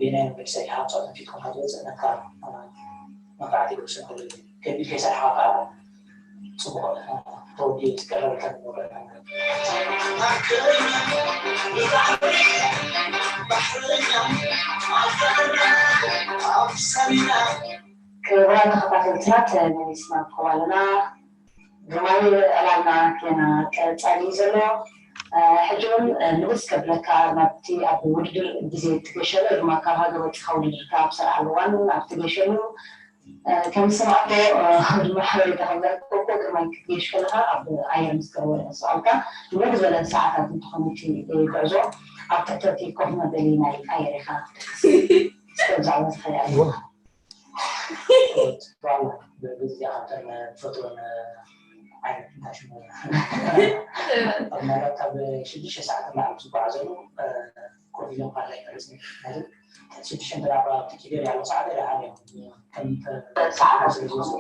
በየናይ መንገዲ ሰሪሕኻ ኣብፅኦ ተንፊትኩም ካብ ዝወፅእ ነካ መፋዕቲ ርእሱ ከቢድ ከይሰርሕኻ ከዓ ፅቡቕ ተወዲኡ ዝቀረበልካ ንወረድ ክቡራት ተኸታተልትና ተመሊስና ንረኽቦ ኣለና። ግርማዊ ዕላልና ገና ቀጻሊ እዩ ዘሎ። ሕጂ እውን ንውስ ከብለካ ናብቲ ኣብ ውድድር ግዜ እትገሸሉ ድማ ካብ ሃገር ወፂኻ ውድድርካ ኣብ ሰርዓሉ እዋን ኣብ ትገሸሉ ከም ዝሰማዕኩ ድማ ሓበሬታ ከም ዘረከብኩ ግርማይ ክትገሽ ከለካ ኣብ ኣየር ምስ ገበረ ስኣልካ ንውሕ ዝበለ ሰዓታት እንትኾን እቲ ጉዕዞ ኣብ ትሕቲ እቲ ኮፍ መበሊ ናይ ኣየር ኢኻ ክትድቅስ። እስከ ብዛዕባ ዝኸዳ ብግዜ ካብተን ፈትወን ዓይነት እንታይ ሽሙ ኣብ ማለት ካብ ሽዱሽተ ሰዓት ንላዕሊ ዝጓዓዘሉ ኮፍ ኢሎም ካልኣይ መለስ ማለት ሽዱሽተ እንተ ኣብቲ ኪቤር ያለው ሰዓት ደሓን እዮም። ከም ሰዓት ስለ ዝወስድ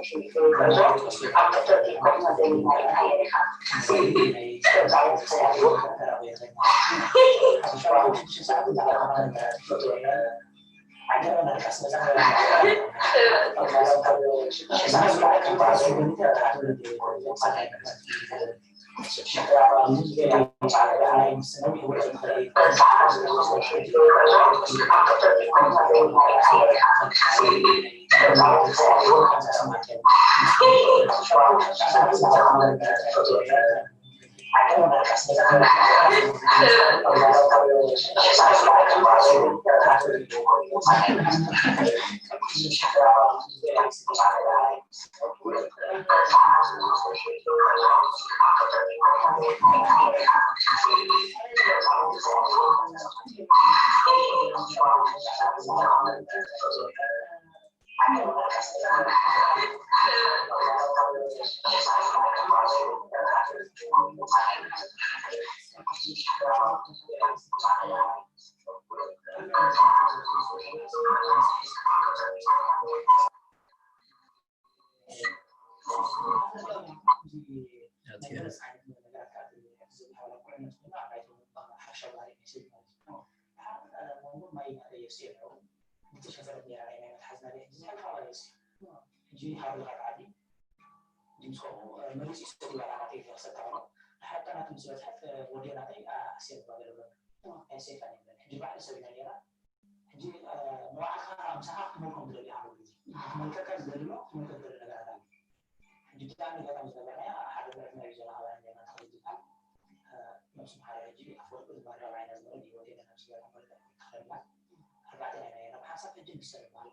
ሕጂ ሃብልካ ተዓዲ ድምፅኡ መሪፁ ይሰዱ ናተይ ክሰታ ከሎ ሓታ ናት ምስ በዝሐት ወዲኦ ናተይ ኣሴር ባገለበ ኣይሴፋን ይብለን ሕጂ ባዕሊ ሰብ ኢና ነራ ሕጂ ንባዕልካ ምሳኻ ክትመልኮም ትደሊ ሓደ ግዜ ክትመልከካ ዝደሊ ክትመልከ ዝደሊ ነገራት ኣሎ ሕጂ ብጣዕሚ ገጣሚ ዝነበርናያ ሓደ ብረት ናይ ዞና ኣባል ኔርና ተኸይድ ዝበሃል ነብሱ መሓሪ ሕጂ ኣፈወርቂ ዝበሃል ራብዓይና ዝነበረ ብህይወት የለን ነብሱ ገጣ መልክዕ ተኸልና ኣርባዕተ ናይ ነርና ብሓንሳብ ሕጂ ንሰ ዝበሃል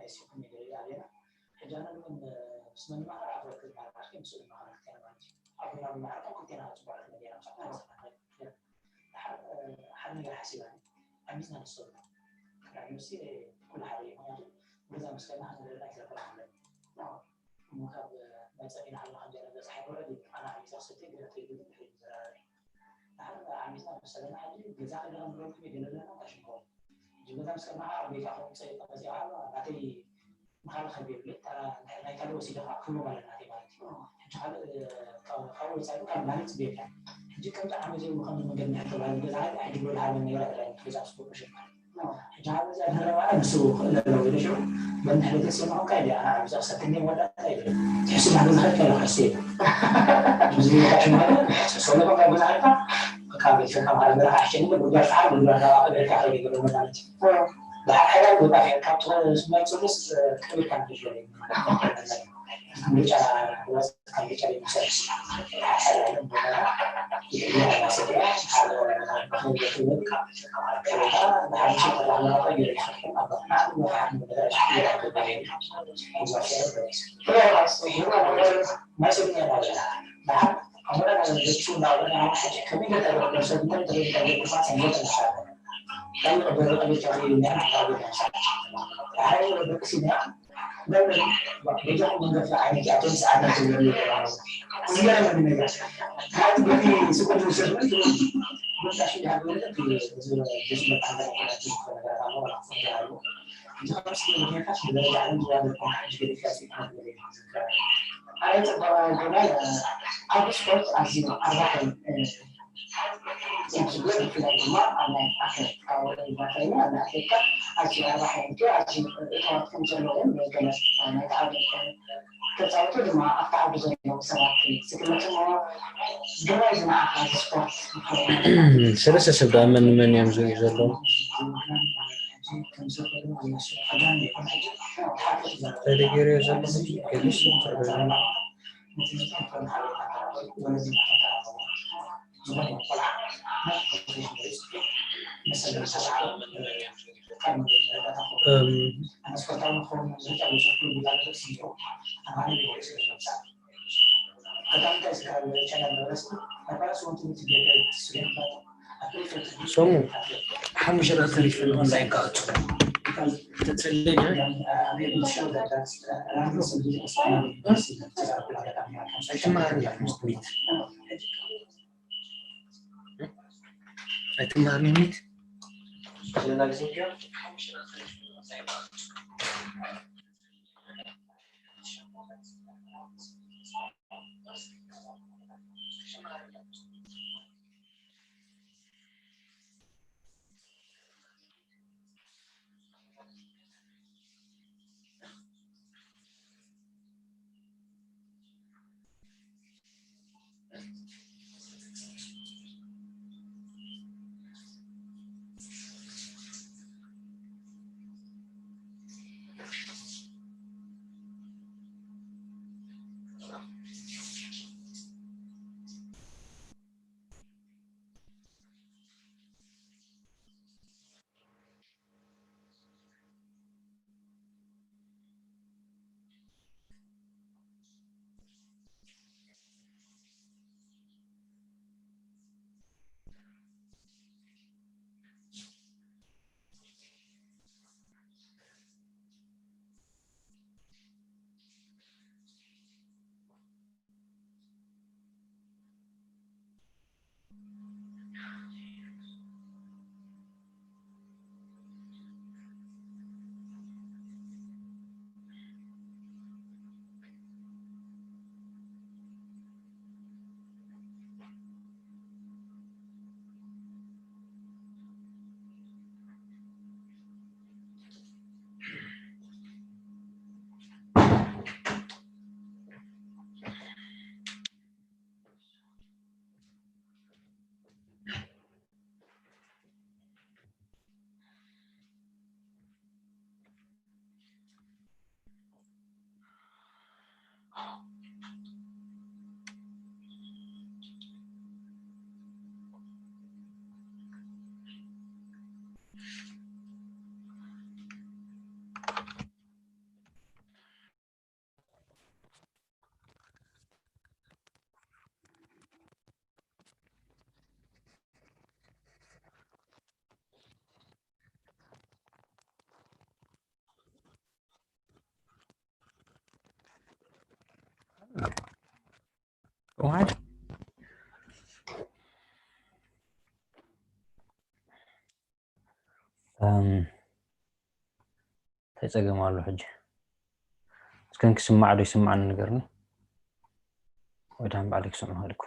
ኣይሲኩም ይገሪ ኣለና ሕጂ ኣነ እውን ምስ መን ማኸር ኣፈወርቂ ዝበሃል ባርኪ ምስኡ ማኸር ክልቴና ማለት እዩ ኣቦና ብማዕረ ካብ ክልቴና ፅቡቅ መዲና ምሳና ሓደ ነገር ሓሲባ ኣሚዝና ንሰሉ ንሲ ኩሉ ሓደ እዩ ምክንያቱ ገዛ ምስ ከድና ክንረዳ ይዘፈር ኣለና እሞ ካብ መፀ ኢና ሃለና ከም ጀረ በፅሓ ይወረድ እዩ ኣነ ዓሚዛ ክሰትዮ ገለ ተይብል ድሕሪ ዝረረ ዓሚዛ መሰለና ሕጂ ገዛ ከለና ንረብኩም የገለለና ታሽንኮ ሕጂ ገዛ ምስ ከድና ኣብ ቤታ ከምፀ መፅኣ ናተይ ምኻልኸ ቢብል ናይ ካልእ ወሲደ ከዓ ክህቦ ማለት ናተይ ማለት እዩ ሕጂ ካልእ ካብኡ ወፃኢ ካልእ ማለት ቤት ሕጂ ከምዚ ዓመት የብሉ ከምዚ መንገዲ ንሕተባለ ገዛ ሃለ ሕጂ ብሎ ሃለ ነግራ ተላኝ ገዛ ስቦ ሽማል ሕጂ ሃለ እዛ ድረ ማለት ንሱ ክእለ ኣለዎ ኢለ ሽዑ በንሕለ ተሰማዑ ካይ ኣነ ዓብዛ ክሰክኒ ወዳታ ኢለ ትሕስብ ናብ ገዛ ከይድ ከለካ ሕስብ እዚ ቦታ ሽማል ሕስብ ሰለፈ ካብ ገዛ ሃልካ ካብ ቤት ከካ ማለት ገዛ ካሕሸኒ ጉድጓድ ሰዓር ጉድጓድ ናባቀ ቤት ካኸይድ ይገበ ማለት እዩ ብሓያል ቦታ ካብ ትኾነ ስማይ ጽሉስ ከቢድካ ንክትበል ምርጫ ወስ ካብ ምርጫ ዘይምሰርሕ ኣብ ስፖርት ኣዝዩ ኣርባሕን ብፍላይ ድማ ኣብ ናይ ኣትሌቲካ ወደብ ኮይኑ ኣብ ናይ ኣትሌቲካ ኣዝዩ ኣርባሕቲ ኣዝዩ እታወት ከም ዘለዎ ገለ ናይ ተዓወትቲ ተጻወቱ ድማ ኣብቲ ዓዲ ዘለዉ ሰባት ዝግመት እሞ ግርማይ ዝነኣኻ ስፖርት ሰለስተ ሰብ ደኣ መን መን እዮም ዝሪኡ ዘለዉ? ተደጊርዮ ዘሎ ገሊሱ ሰሙ ሓሙሽተ ደቂቃ ተሪፉ ኦንላይን ክኣቱ ተጸለየ ኣይትመሃርን ሓሙሽተ ሚኒት ኣይትመሃርን ሚኒት እንታይ ጸገም ኣሎ ሕጂ? እስከን ክስማዕ ዶ ይስማዓኒ ንገርኒ። ወይ ደኣ ንባዕለይ ክሰምዖ ክእል እኮ።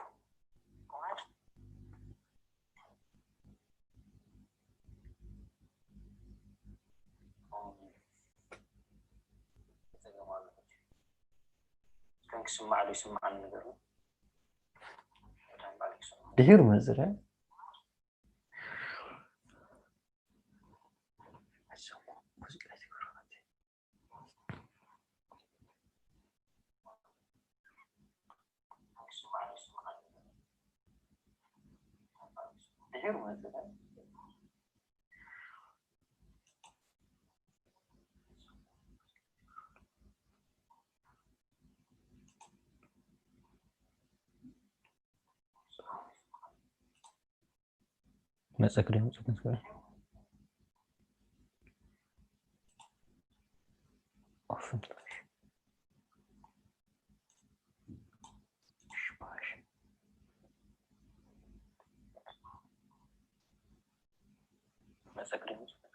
ድሒሩ መጽረ መጸክ ዶ መጸክ ንስከ ኦፍን መጸክ ዶ መጸክ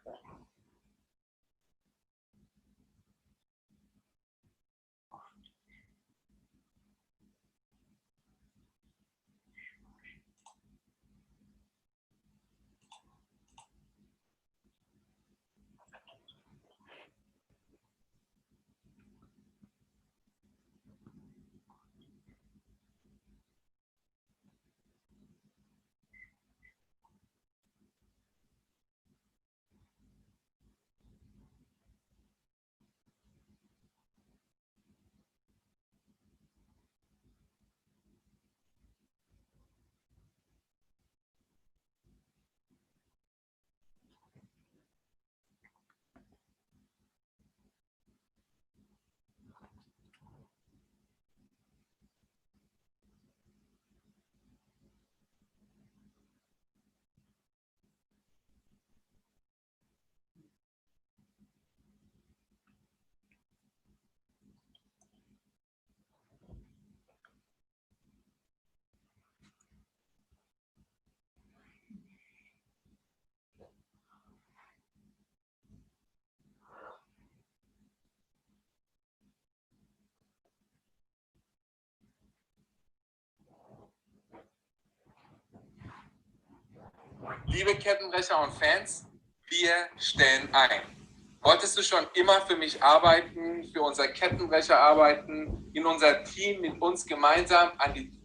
Liebe Kettenbrecher und Fans, wir stellen ein. Wolltest du schon immer für mich arbeiten, für unser Kettenbrecher arbeiten, in unser Team mit uns gemeinsam an die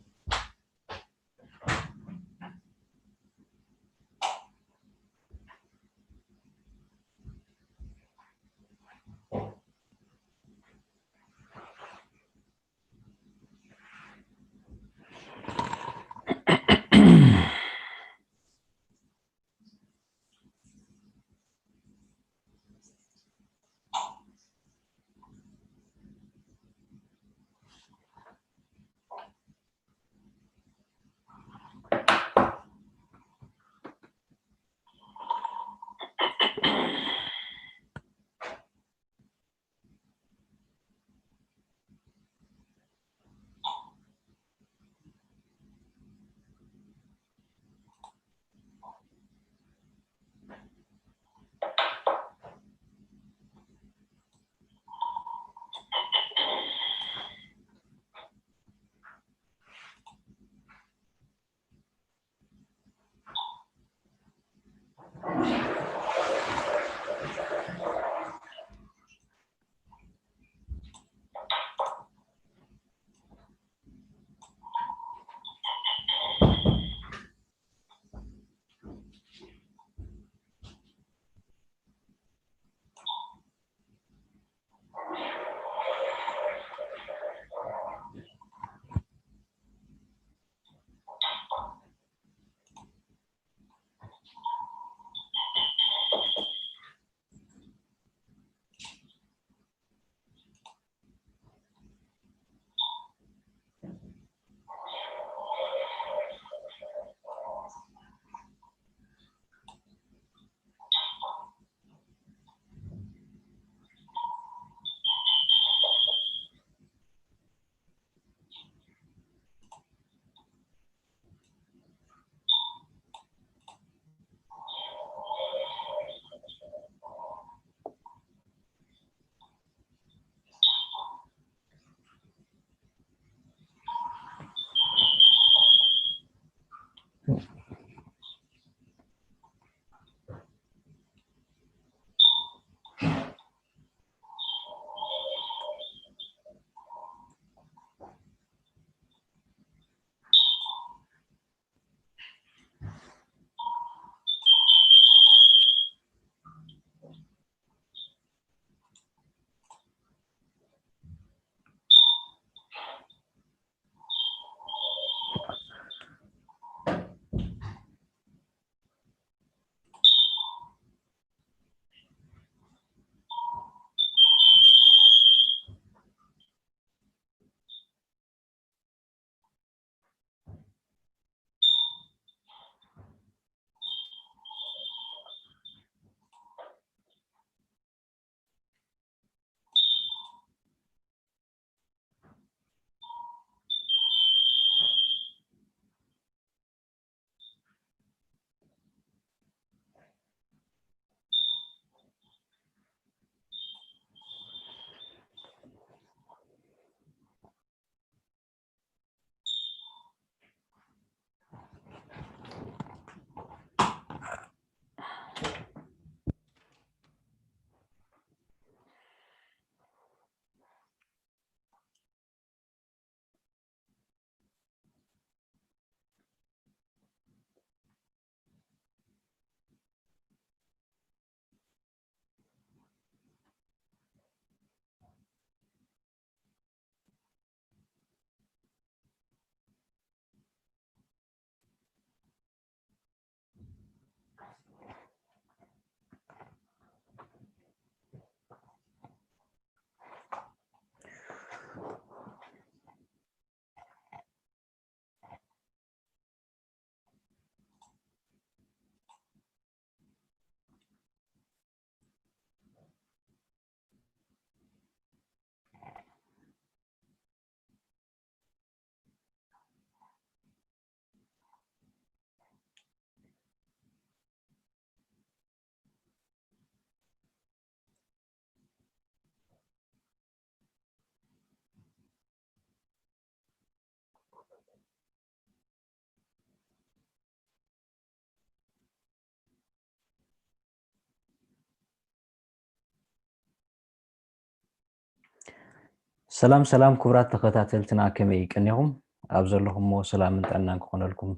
ሰላም ሰላም ክቡራት ተኸታተልትና፣ ከመይ ቀኒኹም? ኣብ ዘለኹሞ ሰላምን ጥዕናን ክኾነልኩም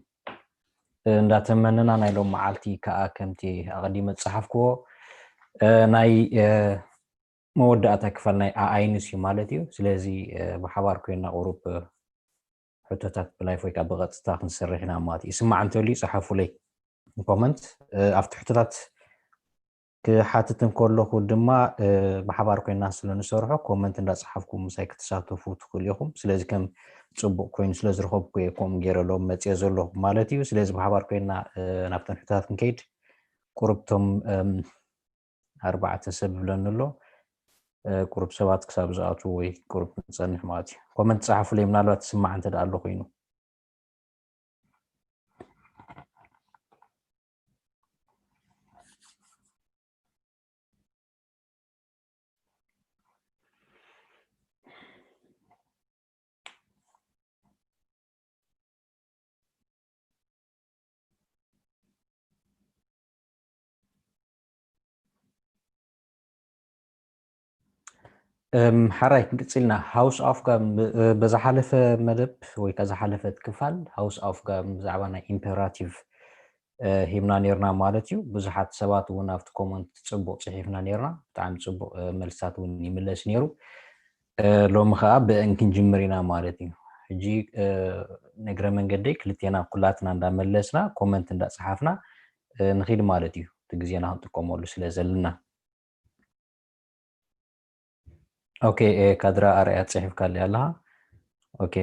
እንዳተመነና፣ ናይ ሎም መዓልቲ ከኣ ከምቲ ኣቐዲመ ዝጸሓፍክዎ፣ እ፣ ናይ፣ እ፣ መወዳእታ ክፋል ናይ ኣኣይንስ እዩ ማለት እዩ። ስለዚ፣ እ፣ ብሓባር ኮይና ቁሩብ፣ እ፣ ሕቶታት ብላይፍ ወይ ከዓ ብቐጥታ ክንሰርሕ ኢና ማለት እዩ። ይስማዕ እንተልዩ ጸሓፉለይ ኮመንት። እ፣ ኣብቲ ሕቶታት ክሓትት እንከለኹ ድማ፣ እ፣ ብሓባር ኮይና ስለ ንሰርሖ ኮመንት እንዳጸሓፍኩም ምሳይ ክትሳተፉ ትኽእሉ ኢኹም። ስለዚ ከም ጽቡቕ ኮይኑ ስለ ዝረኸብኩ እየ ከምኡ ገይረ ሎም መጽየ ዘለኹ ማለት እዩ። ስለዚ ብሓባር ኮይና፣ እ፣ ናብተን ሕቶታት ክንከይድ ቁሩብ እቶም፣ እም፣ ኣርባዕተ ሰብ ይብለኒ ኣሎ። እ፣ ቁሩብ ሰባት ክሳብ ዝኣትዉ ወይ ቁሩብ ክንጸንሕ ማለት እዩ። ኮመንት ጸሓፉለይ ምናልባት ትስማዕ እንተ ደኣ ኣሎ ኮይኑ። እም፣ ሓራይ ክንቅጽልና፣ ሃውስ ኣፍጋም፣ እ፣ በዝሓለፈ መደብ ወይ ከኣ ዝሓለፈት ክፋል ሃውስ ኣፍጋም ብዛዕባ ናይ ኢምፔራቲቭ፣ እ፣ ሂብና ኔርና ማለት እዩ። ብዙሓት ሰባት እውን ኣብቲ ኮመንት ጽቡቕ ጽሒፍና ኔርና፣ ብጣዕሚ ጽቡቕ፣ እ፣ መልስታት እውን ይምለስ ኔሩ። እ፣ ሎሚ ኸኣ ብእን ክንጅምር ኢና ማለት እዩ። ሕጂ፣ እ፣ ንእግረ መንገደይ ክልቴና ኩላትና እንዳመለስና ኮመንት እንዳጸሓፍና፣ እ፣ ንኺድ ማለት እዩ። እቲ ግዜና ክንጥቀመሉ ስለ ዘለና። ኦኬ፣ እ፣ ካድራ ኣርኣያ ጽሒፍካለይ ኣለኻ። ኦኬ፣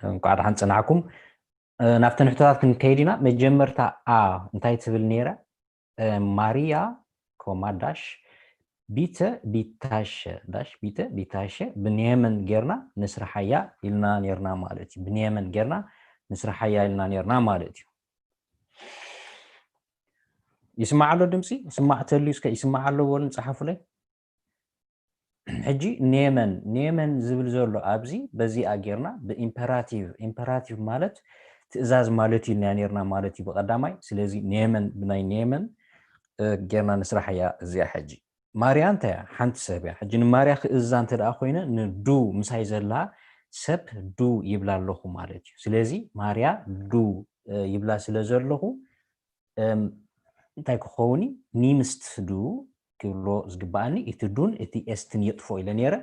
እንቋዕ ደሓን ጸናሕኩም። እ፣ ናብተን ሕቶታት ክንከይድ ኢና። መጀመርታ A እንታይ ትብል ነይራ? እ፣ ማርያ ኮማ ዳሽ ቢተ ዲታሸ ዳሽ ቢተ ዲታሸ ብንየመን ጌርና ንስርሓያ ኢልና ኔርና ማለት እዩ። ብንየመን ጌርና ንስርሓያ ኢልና ኔርና ማለት እዩ። ይስማዕ ኣሎ ድምፂ? ይስማዕ ተልዩ እስከ ይስማዕ ኣሎ በሉን፣ ጸሓፉለይ። ሕጂ ኔመን፣ ኔመን ዝብል ዘሎ ኣብዚ በዚኣ ጌርና ብኢምፐራቲቭ፣ ኢምፐራቲቭ ማለት ትእዛዝ ማለት እዩ ኢልና ኔርና ማለት እዩ ብቐዳማይ። ስለዚ ኔመን ብናይ ኔመን፣ እ፣ ጌርና ንስራሕ እያ እዚኣ። ሕጂ ማርያ እንታይ እያ? ሓንቲ ሰብ እያ። ሕጂ ንማርያ ክእዝዛ እንተ ደኣ ኮይነ ንዱ ምሳይ ዘላ ሰብ ዱ ይብላ ኣለኹ ማለት እዩ። ስለዚ ማርያ ዱ፣ እ፣ ይብላ ስለ ዘለኹ፣ እም፣ እንታይ ክኸውን እዩ? ኒምስት ዱ ክብሎ ዝግባኣኒ፣ እቲ ዱን እቲ ኤስትን የጥፎ ኢለ ነይረ።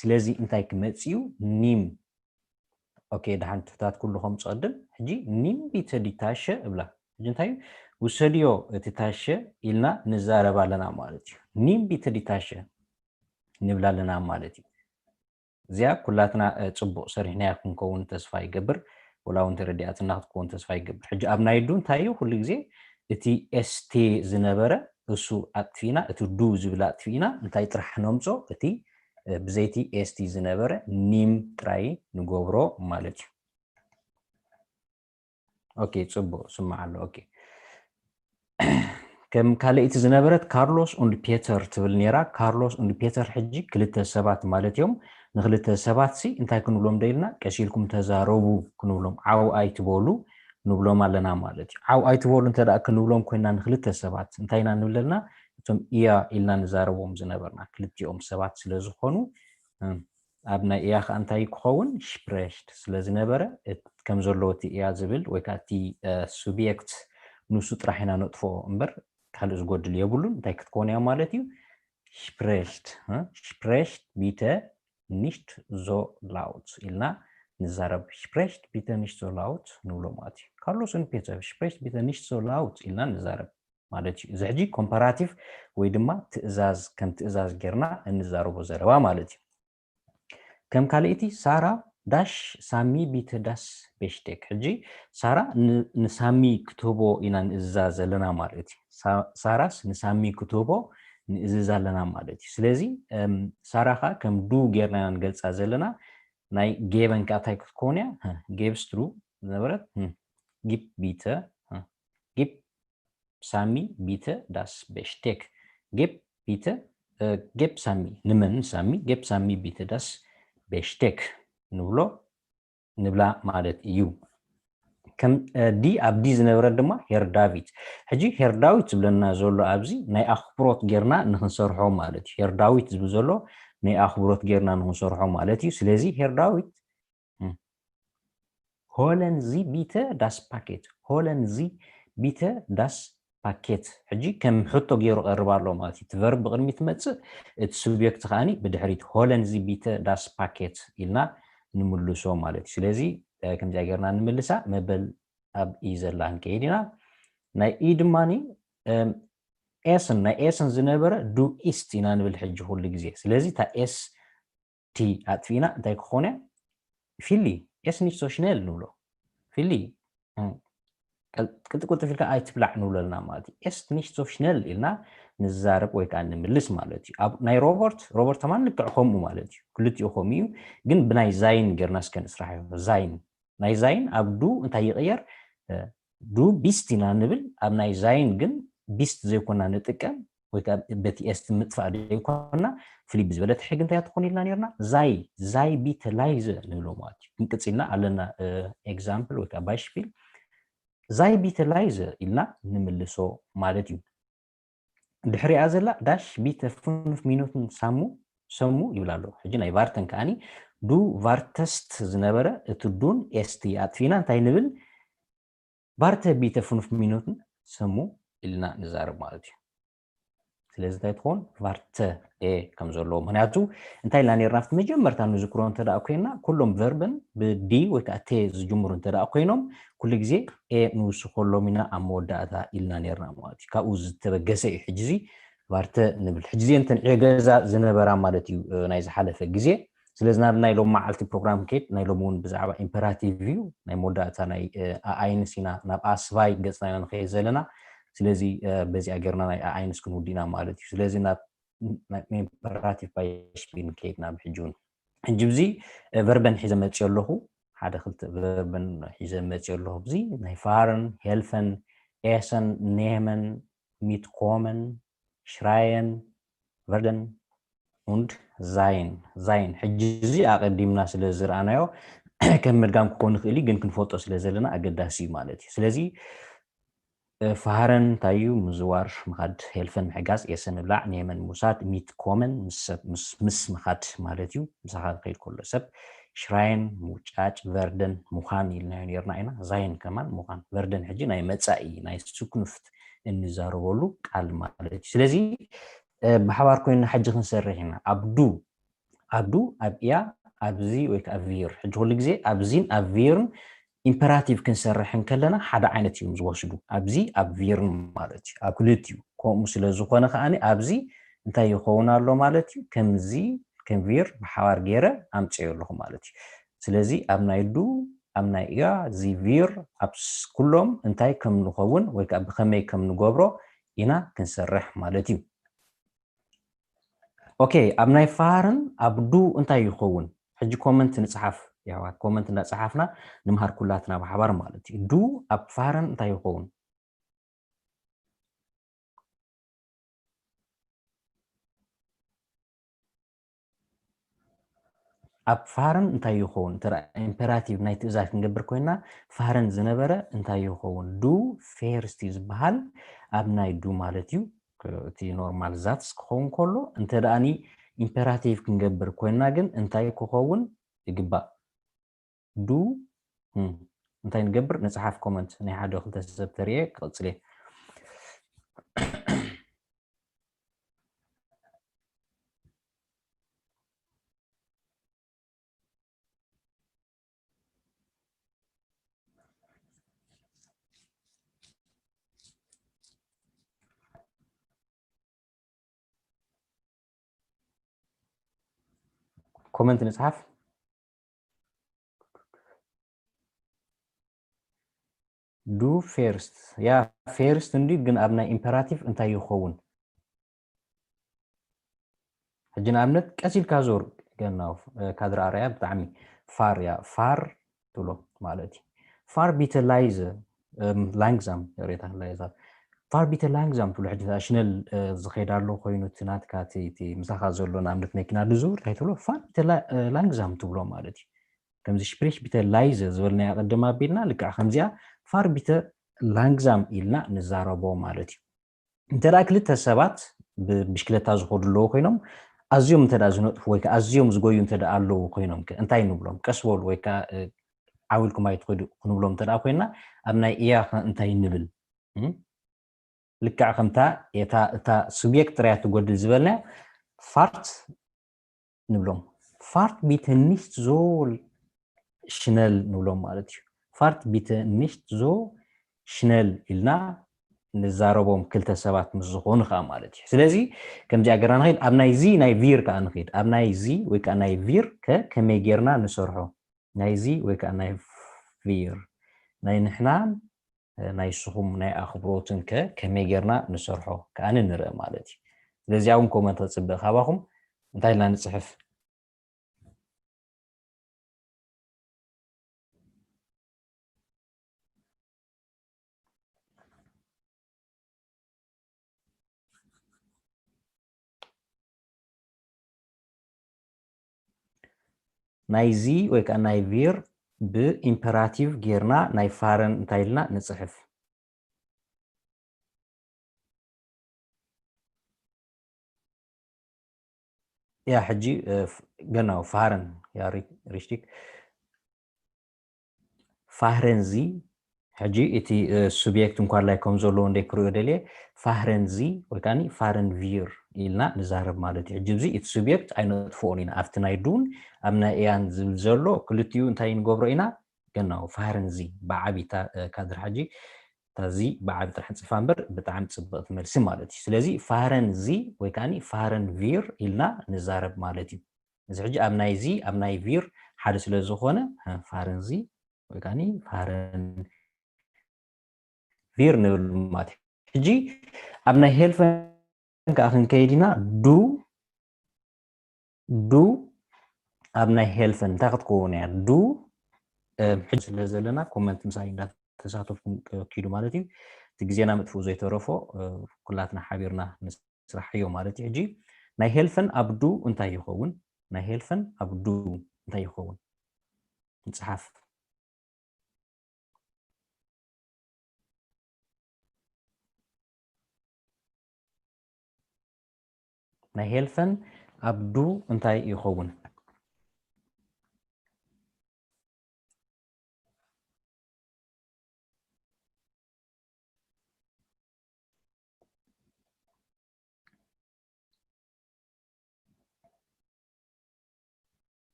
ስለዚ እንታይ ክመጽእ እዩ? ኒም። ኦኬ፣ ደሓን ትሑታት ኩሉ ከም ዝቐድም። ሕጂ ኒም ቢተ ዲታሸ እብላ። ሕጂ እንታይ እዩ? ውሰድዮ እቲ ታሸ ኢልና ንዛረብ ኣለና ማለት እዩ። ኒም ቢተ ዲታሸ ንብላ ኣለና ማለት እዩ። እዚኣ ኩላትና፣ እ፣ ጽቡቕ ሰሪሕናያ ክንከውን ተስፋ ይገብር። ወላ እውን ተረዲኣትና ክትከውን ተስፋ ይገብር። ሕጂ ኣብ ናይ ዱ እንታይ እዩ? ኩሉ ግዜ እቲ ኤስቲ ዝነበረ እሱ ኣጥፊእና፣ እቲ ዱ ዝብል ኣጥፊእና፣ እንታይ ጥራሕ ነምጾ? እቲ፣ እ፣ ብዘይቲ ኤስቲ ዝነበረ ኒም ጥራይ ንገብሮ ማለት እዩ። ኦኬ፣ ጽቡቕ፣ ስማዕ ኣሎ። ኦኬ። ከም ካልኣይቲ ዝነበረት ካርሎስ ኡንድ ፔተር ትብል ነይራ። ካርሎስ ኡንድ ፔተር ሕጂ ክልተ ሰባት ማለት እዮም። ንክልተ ሰባት ሲ እንታይ ክንብሎም ደይልና? ቀስ ኢልኩም ተዛረቡ ክንብሎም፣ ዓው ኣይትበሉ ንብሎም ኣለና ማለት እዩ። ዓው ኣይትበሉ እንተ ደኣ ክንብሎም ኮይና ንክልተ ሰባት እንታይ ኢና ንብል ኣለና? እቶም እያ ኢልና ንዛረቦም ዝነበርና ክልቲኦም ሰባት ስለ ዝኾኑ፣ እም፣ ኣብ ናይ እያ ከኣ እንታይ ክኸውን? ሽፕሬሽት ስለ ዝነበረ፣ እት-፣ ከም ዘለዎ እቲ እያ ዝብል ወይ ከኣ እቲ፣ እ፣ ሱብየክት ንሱ ጥራሕ ኢና ነጥፍኦ እምበር ካልእ ዝጎድል የብሉን። እንታይ ክትከውን እያ ማለት እዩ? ሽፕሬሽት፣ እ፣ ሽፕሬሽት ቢተ ኒሽት ዞ ላውት ኢልና ንዛረብ። ሽፕሬሽት ቢተ ኒሽት ዞ ላውት ንብሎ ማለት እዩ። ካርሎስ ኡንድ ፔተር፣ ሽፕሬሽት ቢተ ኒሽት ዞ ላውት ኢልና ንዛረብ ማለት እዩ። እዚ ሕጂ ኮምፓራቲቭ ወይ ድማ ትእዛዝ፣ ከም ትእዛዝ ጌርና እንዛረቦ ዘረባ ማለት እዩ። ከም ካልኣይቲ ሳራ ዳሽ ሳሚ ቢተ ዳስ ቤሽቴክ። ሕጂ ሳራ ን-፣ ንሳሚ ክትህቦ ኢና ንእዝዛ ዘለና ማለት እዩ። ሳ-፣ ሳራስ ንሳሚ ክትህቦ ንእዝዛ ኣለና ማለት እዩ። ስለዚ፣ እም፣ ሳራ ኸኣ ከም ዱ ጌርና ኢና ንገልጻ ዘለና። ናይ ጌበን ከኣ እንታይ ክትከውን እያ? ሀ፣ ጌብስትሩ ዝነበረት፣ ህም፣ ጊብ ቢተ፣ ሀ፣ ጊብ ሳሚ ቢተ ዳስ ቤሽቴክ። ጌብ ቢተ፣ እ፣ ጌብ ሳሚ፣ ንመን ሳሚ? ጌብ ሳሚ ቢተ ዳስ ቤሽቴክ ንብሎ፣ ንብላ ማለት እዩ። ከም፣ እ፣ ዲ ኣብ ዲ ዝነበረ ድማ ሄር ዳዊት። ሕጂ ሄር ዳዊት ዝብለና ዘሎ ኣብዚ ናይ ኣኽብሮት ጌርና ንኽንሰርሖ ማለት እዩ። ሄር ዳዊት ዝብል ዘሎ ናይ ኣኽብሮት ጌርና ንክንሰርሖ ማለት እዩ። ስለዚ ሄር ዳዊት፣ hm፣ Holen Sie bitte das Paket. Holen Sie bitte das Paket. ሕጂ ከም ሕቶ ገይሩ ቀርብ ኣሎ ማለት እዩ። እቲ ቨርብ ብቕድሚ ትመጽእ፣ እቲ ሱብጀክት ከኣኒ ብድሕሪት። Holen Sie bitte das Paket ኢልና ንምልሶ ማለት እዩ። ስለዚ ከምዚኣ ጌርና ንምልሳ። መበል ኣብ ኢ ዘላ ንከይድ ኢና። ናይ ኢ ድማኒ ኤስን፣ ናይ ኤስን ዝነበረ ዱ ኢስት ኢና ንብል ሕጂ ኩሉ ግዜ። ስለዚ እታ ኤስ ቲ ኣጥፊእና እንታይ ክኾነ? ፊሊ፣ ኤስ ኒት ሶሽነል ንብሎ። ፊሊ፣ ቅልጥቁልጥፍ ኢልካ ኣይትብላዕ ንብለልና ማለት እዩ። ኤስ ኒት ሶሽነል ኢልና ንዛረብ ወይ ከዓ ንምልስ ማለት እዩ። ናይ ሮበርት፣ ሮበርት ተማን ልክዕ ከምኡ ማለት እዩ። ክልቲኡ ከምኡ እዩ። ግን ብናይ ዛይን ጌርና እስከ ንስራሕ። ዛይን፣ ናይ ዛይን ኣብ ዱ እንታይ ይቕየር? ዱ ቢስት ኢና ንብል። ኣብ ናይ ዛይን ግን ቢስት ዘይኮና ንጥቀም፣ ወይ ከዓ በቲ ኤስት ምጥፋእ ዘይኮና፣ ፍልይ ብዝበለት ሕጊ እንታይ ትኾን ኢልና ነርና? ዛይ፣ ዛይ ቢተ ላይዘ ንብሎ ማለት እዩ። ክንቅጽልና ኣለና። ኤግዛምፕል ወይ ከዓ ባይሽፒል፣ ዛይ ቢተ ላይዘ ኢልና ንምልሶ ማለት እዩ። ድሕሪኣ ዘላ ዳሽ ቢተ ፍኑፍ ሚኖትን ሳሙ፣ ሰሙ ይብል ኣሎ። ሕጂ ናይ ቫርተን ከኣኒ ዱ ቫርተስት ዝነበረ እቲ ዱን ኤስቲ ኣጥፊና እንታይ ንብል? ቫርተ ቢተ ፍኑፍ ሚኖትን ሰሙ ኢልና ንዛረብ ማለት እዩ። ስለዚ እንታይ ትኸውን? ቫርተ ኤ ከም ዘለዎ። ምክንያቱ እንታይ ኢልና ነርና ኣብቲ መጀመርታ ንዝክሮ እንተ ደኣ ኮይና፣ ኩሎም ቨርብን ብዲ ወይ ከዓ ቴ ዝጅምሩ እንተ ደኣ ኮይኖም፣ ኩሉ ግዜ ኤ ንውስኸሎም ኢና ኣብ መወዳእታ ኢልና ነርና ማለት እዩ። ካብኡ ዝተበገሰ እዩ ሕጂ እዚ ቫርተ ንብል። ሕጂ እዚአን እተን ዕዮ ገዛ ዝነበራ ማለት እዩ፣ እ፣ ናይ ዝሓለፈ ግዜ። ስለዚ ናብ ናይ ሎም መዓልቲ ፕሮግራም ከይድ፣ ናይ ሎም እውን ብዛዕባ ኢምፐራቲቭ እዩ። ናይ መወዳእታ ናይ፣ እ፣ ኣኣይንስ ኢና ናብ ኣስቫይ ገጽና ኢና ንኸይድ ዘለና። ስለዚ፣ እ፣ በዚኣ ጌርና ናይ ኣኣይንስ ክንውድእና ማለት እዩ። ስለዚ ናብ፣ ናብ ኢምፐራቲቭ ባይሽፒል ንከይድ ናብ ሕጂ እውን። ሕጂ ብዚ፣ እ፣ ቨርበን ሒዘ መጽእ ኣለኹ። ሓደ ክልተ ቨርበን ሒዘ መጽእ ኣለኹ። ብዚ ናይ ፋርን፣ ሄልፈን፣ ኤሰን፣ ኔመን፣ ሚትኮመን፣ ሽራየን፣ ቨርደን፣ und sein፣ ዛይን። ሕጂ እዚ ኣቐዲምና ስለ ዝረኣናዮ ከም ምድጋም ክኸውን ይኽእል እዩ፣ ግን ክንፈልጦ ስለ ዘለና ኣገዳሲ እዩ ማለት እዩ። ስለዚ፣ እ፣ ፋሃረን እንታይ እዩ? ምዝዋር፣ ምኻድ፣ ሄልፈን ምሕጋዝ፣ ኤሰን ምብላዕ፣ ኔመን ምውሳድ፣ ሚት ኮመን ምስ ሰብ፣ ምስ፣ ምስ ምኻድ ማለት እዩ። ምሳኻ ክኸይድ ከሎ ሰብ፣ ሽራየን ምውጫጭ፣ ቨርደን ምዃን ኢልናዮ ነርና ኢና። ዛይን ከማን ምዃን። ቨርደን ሕጂ ናይ መጻኢ፣ ናይ ሱክኑፍት እንዛረበሉ ቃል ማለት እዩ። ስለዚ፣ እ፣ ብሓባር ኮይንና ሕጂ ክንሰርሕ ኢና። ኣብ ዱ፣ ኣብ ዱ፣ ኣብ እያ፣ ኣብዚ ወይ ከዓ ቪር። ሕጂ ኩሉ ግዜ ኣብዚን ኣብ ቪርን ኢምፐራቲቭ ክንሰርሕ እንከለና ሓደ ዓይነት እዮም ዝወስዱ። ኣብዚ ኣብ ቪርን ማለት እዩ። ኣብ ክልቲኡ ከምኡ ስለ ዝኾነ ከኣኒ ኣብዚ እንታይ ይኸውን ኣሎ ማለት እዩ? ከምዚ፣ ከም ቪር ብሓባር ገይረ ኣምፅዮ ኣለኹ ማለት እዩ። ስለዚ ኣብ ናይ ዱ፣ ኣብ ናይ እያ፣ እዚ ቪር፣ ኣብ ስ-፣ ኩሎም እንታይ ከም ንኸውን ወይ ከዓ ብኸመይ ከም ንገብሮ ኢና ክንሰርሕ ማለት እዩ። ኦኬ፣ ኣብ ናይ ፋርን ኣብ ዱ እንታይ ይኸውን? ሕጂ ኮመንት ንጽሓፍ፣ የሕዋት፣ ኮመንት እንዳጸሓፍና ንምሃር ኩላትና ብሓባር ማለት እዩ። ዱ ኣብ ፋርን እንታይ ይኸውን? ኣብ ፋርን እንታይ ይኸውን? እንተ ደኣ ኢምፐራቲቭ ናይ ትእዛዝ ክንገብር ኮይና፣ ፋርን ዝነበረ እንታይ ይኸውን? ዱ ፌርስት እዩ ዝበሃል። ኣብ ናይ ዱ ማለት እዩ። እቲ ኖርማል ዛትስ ክኸውን ከሎ፣ እንተ ደኣኒ ኢምፐራቲቭ ክንገብር ኮይና ግን እንታይ ክኸውን ይግባእ? ዱ፣ እም፣ እንታይ ንገብር? ንጽሓፍ ኮመንት ናይ ሓደ ክልተ ሰብ ተርእየ ክቕጽል እየ። ኮመንት ንጽሓፍ። ዱ ፌርስት። ያ፣ ፌርስት እንዲ፣ ግን ኣብ ናይ ኢምፐራቲቭ እንታይ ይኸውን? ሕጂ ንኣብነት ቀስ ኢልካ ዞር፣ ገና፣ እ፣ ካድር ኣርኣያ ብጣዕሚ ፋር እያ፣ ፋር ትብሎ ማለት እዩ። ፋር ቢተ ላይዘ፣ እም፣ ላንግዛም፣ ሬታ ላይዛ። ፋር ቢተ ላንግዛም ትብሎ፣ ሕጂ ሽነል፣ እ፣ ዝኸይድ ኣሎ ኮይኑ፣ እቲ ናትካ፣ እቲ፣ እቲ ምሳኻ ዘሎ ንኣብነት መኪና ዝዝውር እንታይ ትብሎ? ፋር ቢተ ላ-፣ እ፣ ላንግዛም ትብሎ ማለት እዩ። ከምዚ ሽፕሪሽ ቢተ ላይዘ ዝበልናዮ ቅድም ኣቢልና፣ ልክዕ ከምዚኣ ፋር ቢተ ላንግዛም ኢልና ንዛረቦ ማለት እዩ። እንተ ደኣ ክልተ ሰባት ብብሽክለታ ዝኸዱ ኣለዉ ኮይኖም፣ ኣዝዮም እንተ ደኣ ዝነጥፉ ወይ ከዓ ኣዝዮም ዝጎዩ እንተ ደኣ ኣለዉ ኮይኖም ከ እንታይ ንብሎም? ቀስ በሉ ወይ ከዓ ዓው ኢልኩም ኣይትኺዱ ክንብሎም እንተ ደኣ ኮይና፣ ኣብ ናይ እያ ከ እንታይ ንብል? ልክዕ ከምታ እታ እታ ሱብየክት ጥራይ ትጎድል ዝበልናያ፣ ፋርት ንብሎም። ፋርት ቢተ ኒሽት ዞ ሽነል ንብሎም ማለት እዩ። ፋርት ቢተ ኒሽት ዞ ሽነል ኢልና ንዛረቦም ክልተ ሰባት ምስ ዝኾኑ ከዓ ማለት እዩ። ስለዚ ከምዚኣ ገርና ንኸይድ። ኣብ ናይዚ ናይ ቪር ከዓ ንኸይድ። ኣብ ናይዚ ወይ ከዓ ናይ ቪር ከ ከመይ ጌርና ንሰርሖ? ናይዚ ወይ ከዓ ናይ ቪር ናይ ንሕናን ናይ ስኹም ናይ ኣኽብሮትን ከ ከመይ ጌርና ንሰርሖ ከኣኒ ንርእ ማለት እዩ። ስለዚ እውን ኮመንት ክፅበእ ካባኹም እንታይ ኢልና ንፅሕፍ? ናይዚ ወይ ከዓ ናይ ቪር ብኢምፐራቲቭ ጌርና ናይ ፋረን እንታይ ኢልና ንፅሕፍ? ያ ሕጂ ገናው ፋረን ያ ሪሽቲክ ፋህረንዚ ሕጂ እቲ ሱብየክት እንኳላይ ከም ዘለዎ እንደ ክሪኦ ደልየ ፋህረንዚ ወይ ከዓ ፋረን ቪር ኢልና ንዛረብ ማለት እዩ። ሕጂ እዚ እቲ ሱብየክት ኣይነጥፍኦን ኢና ኣብቲ ናይ ዱን ኣብ ናይ እያን ዝብል ዘሎ ክልቲኡ እንታይ ንገብሮ ኢና? ገናው ፋህረንዚ ብዓቢ እታ ካድር ሕጂ እታዚ ብዓቢ ጥራሕ ንፅፋ እምበር ብጣዕሚ ፅብቕቲ መልሲ ማለት እዩ። ስለዚ ፋህረንዚ ወይ ከዓ ፋህረን ቪር ኢልና ንዛረብ ማለት እዩ። እዚ ሕጂ ኣብ ናይዚ ኣብ ናይ ቪር ሓደ ስለ ዝኾነ ፋረንዚ ወይ ከዓ ፋረን ቪር ንብል ማለት እዩ። ሕጂ ኣብ ናይ ሄልፈን ከዓ ክንከይድ ኢና። ዱ ዱ ኣብ ናይ ሄልፈን እንታይ ክትከውን እያ? ዱ ሕጂ ስለ ዘለና ኮመንት ምሳይ እንዳተሳተፍኩም ኪዱ ማለት እዩ። እቲ ግዜና ምጥፍኡ ዘይተረፎ ኩላትና ሓቢርና ስራሕ እዮ ማለት እዩ። ሕጂ ናይ ሄልፈን ኣብ ዱ እንታይ ይኸውን? ናይ ሄልፈን ኣብ ዱ እንታይ ይኸውን? ንጽሓፍ። ናይ ሄልፈን ኣብ ዱ እንታይ ይኸውን?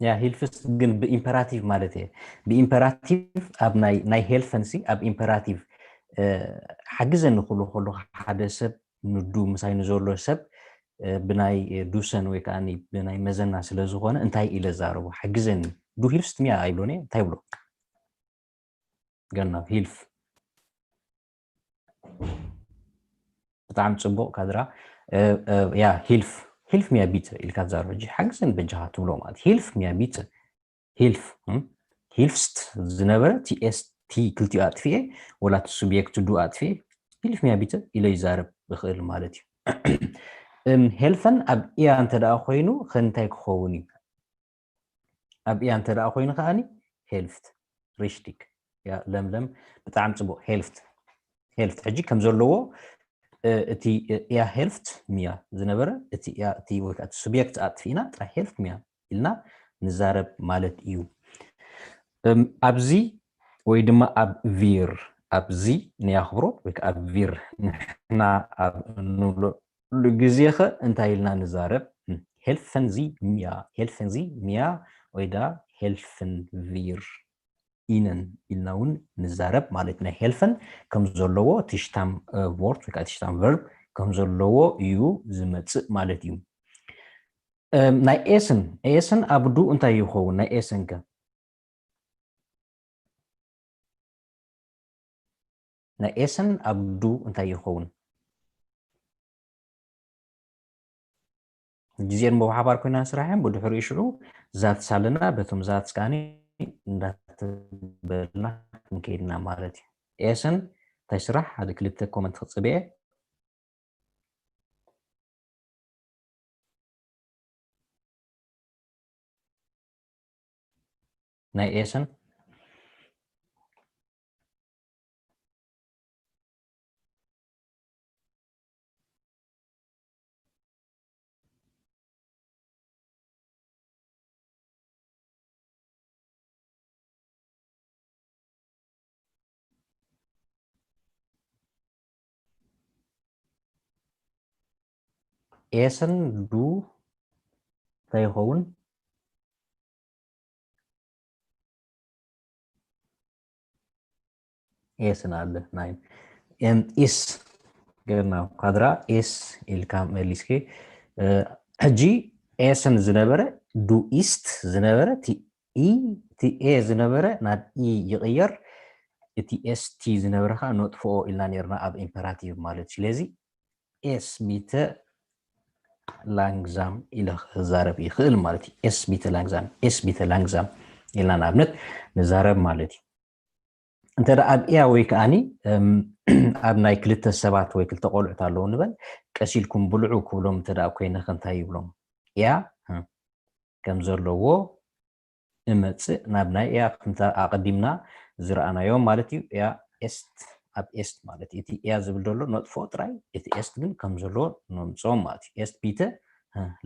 ያ ሂልፍስ ግን ብኢምፐራቲቭ ማለት እየ። ብኢምፐራቲቭ ኣብ ናይ ሄልፈንሲ ኣብ ኢምፐራቲቭ ሓግዘኒ ክብሎ ከለኹ ሓደ ሰብ ንዱ ምሳይ ንዘሎ ሰብ ብናይ ዱሰን ወይ ከዓ ብናይ መዘና ስለ ዝኾነ እንታይ ኢለ ዛረቦ ሓግዘኒ ዱ ሂልፍስት ሚያ ኣይብሎን እየ እንታይ ብሎ ገና ሂልፍ ብጣዕሚ ፅቡቕ ካድራ ያ ሂልፍ ሂልፍ ሚያ ቢት ኢልካ ትዛረብ ሕጂ ሓግዘኒ በጃኻ ትብሎ ማለት ሂልፍ ሚያ ቢት ሂልፍ ሂልፍስት ዝነበረ ቲ ኤስ ቲ ክልቲኡ ኣጥፊኤ ወላ እቲ ሱብየክት ዱ ኣጥፊኤ ሂልፍ ሚያ ቢተ ኢለ ይዛረብ ይኽእል ማለት እዩ። ሄልፈን ኣብ እያ እንተ ደኣ ኮይኑ ከእንታይ ክኸውን እዩ? ኣብ እያ እንተ ደኣ ኮይኑ ከኣኒ ሄልፍት ሪሽቲክ ያ ለምለም ብጣዕሚ ጽቡቕ ሄልፍት ሄልፍት ሕጂ ከም ዘለዎ እቲ እያ ሄልፍት ሚያ ዝነበረ እቲ እያ እቲ ወይ ከዓ እቲ ሱብየክት ኣጥፊእና ጥራይ ሄልፍት ሚያ ኢልና ንዛረብ ማለት እዩ። ኣብዚ ወይ ድማ ኣብ ቪር ኣብዚ ናይ ኣኽብሮት ወይ ከዓ ቪር ንሕና ኣብ እንብለሉ ግዜ ኸ እንታይ ኢልና ንዛረብ? ሄልፈን ዚ ሚያ ሄልፈን ዚ ሚያ ወይ ዳ ሄልፈን ቪር ኢነን ኢልና እውን ንዛረብ ማለት ናይ ሄልፈን ከም ዘለዎ ትሽታም ቮርት ወይ ከዓ ትሽታም ቨርብ ከም ዘለዎ እዩ ዝመፅእ ማለት እዩ። ናይ ኤስን ኤስን ኣብ ዱ እንታይ ይኸውን? ናይ ኤስን ከ ናይ ኤስን ኣብ ዱ እንታይ ይኸውን? ግዜን ብሓባር ኮይና ስራሕ እዮም ብድሕሪኡ ሽዑ ዛትስ ኣለና በቶም ዛትስ ከዓኒ እንዳተበልና ክንከይድና ማለት እዩ። ኤስን እንታይ ስራሕ ሓደ ክልተ ኮመንት ክፅበየ ናይ ኤስን ኤስን ዱ እንታይ ይኸውን? ኤስን ኣለ ናይ ኤም ኢስ ገርና ካድራ ኤስ ኢልካ መሊስኪ። ሕጂ ኤስን ዝነበረ ዱ ኢስት ዝነበረ እቲ ኢ እቲ ኤ ዝነበረ ናብ ኢ ይቕየር፣ እቲ ኤስቲ ዝነበረ ከዓ ነጥፍኦ ኢልና ነርና ኣብ ኢምፐራቲቭ ማለት እዩ። ስለዚ ኤስ ቢተ ላንግዛም ኢለ ክዛረብ ይኽእል ማለት እዩ። ኤስ ቢተ ላንግዛም፣ ኤስ ቢተ ላንግዛም ኢልና ንኣብነት ንዛረብ ማለት እዩ። እንተ ደኣ ኣብ እያ ወይ ከኣኒ ኣብ ናይ ክልተ ሰባት ወይ ክልተ ቆልዑት ኣለዉ ንበል፣ ቀሲልኩም ብልዑ ክብሎም እንተ ደኣ ኮይነ ከ እንታይ ይብሎም? እያ ከም ዘለዎ እመጽእ ናብ ናይ እያ ኣቐዲምና ዝረኣናዮ ማለት እዩ። እያ ኤስት ኣብ ኤስት ማለት እዩ። እቲ እያ ዝብል ዘሎ ነጥፎ ጥራይ፣ እቲ ኤስት ግን ከም ዘለዎ ነምጽኦ ማለት እዩ። ኤስት ቢተ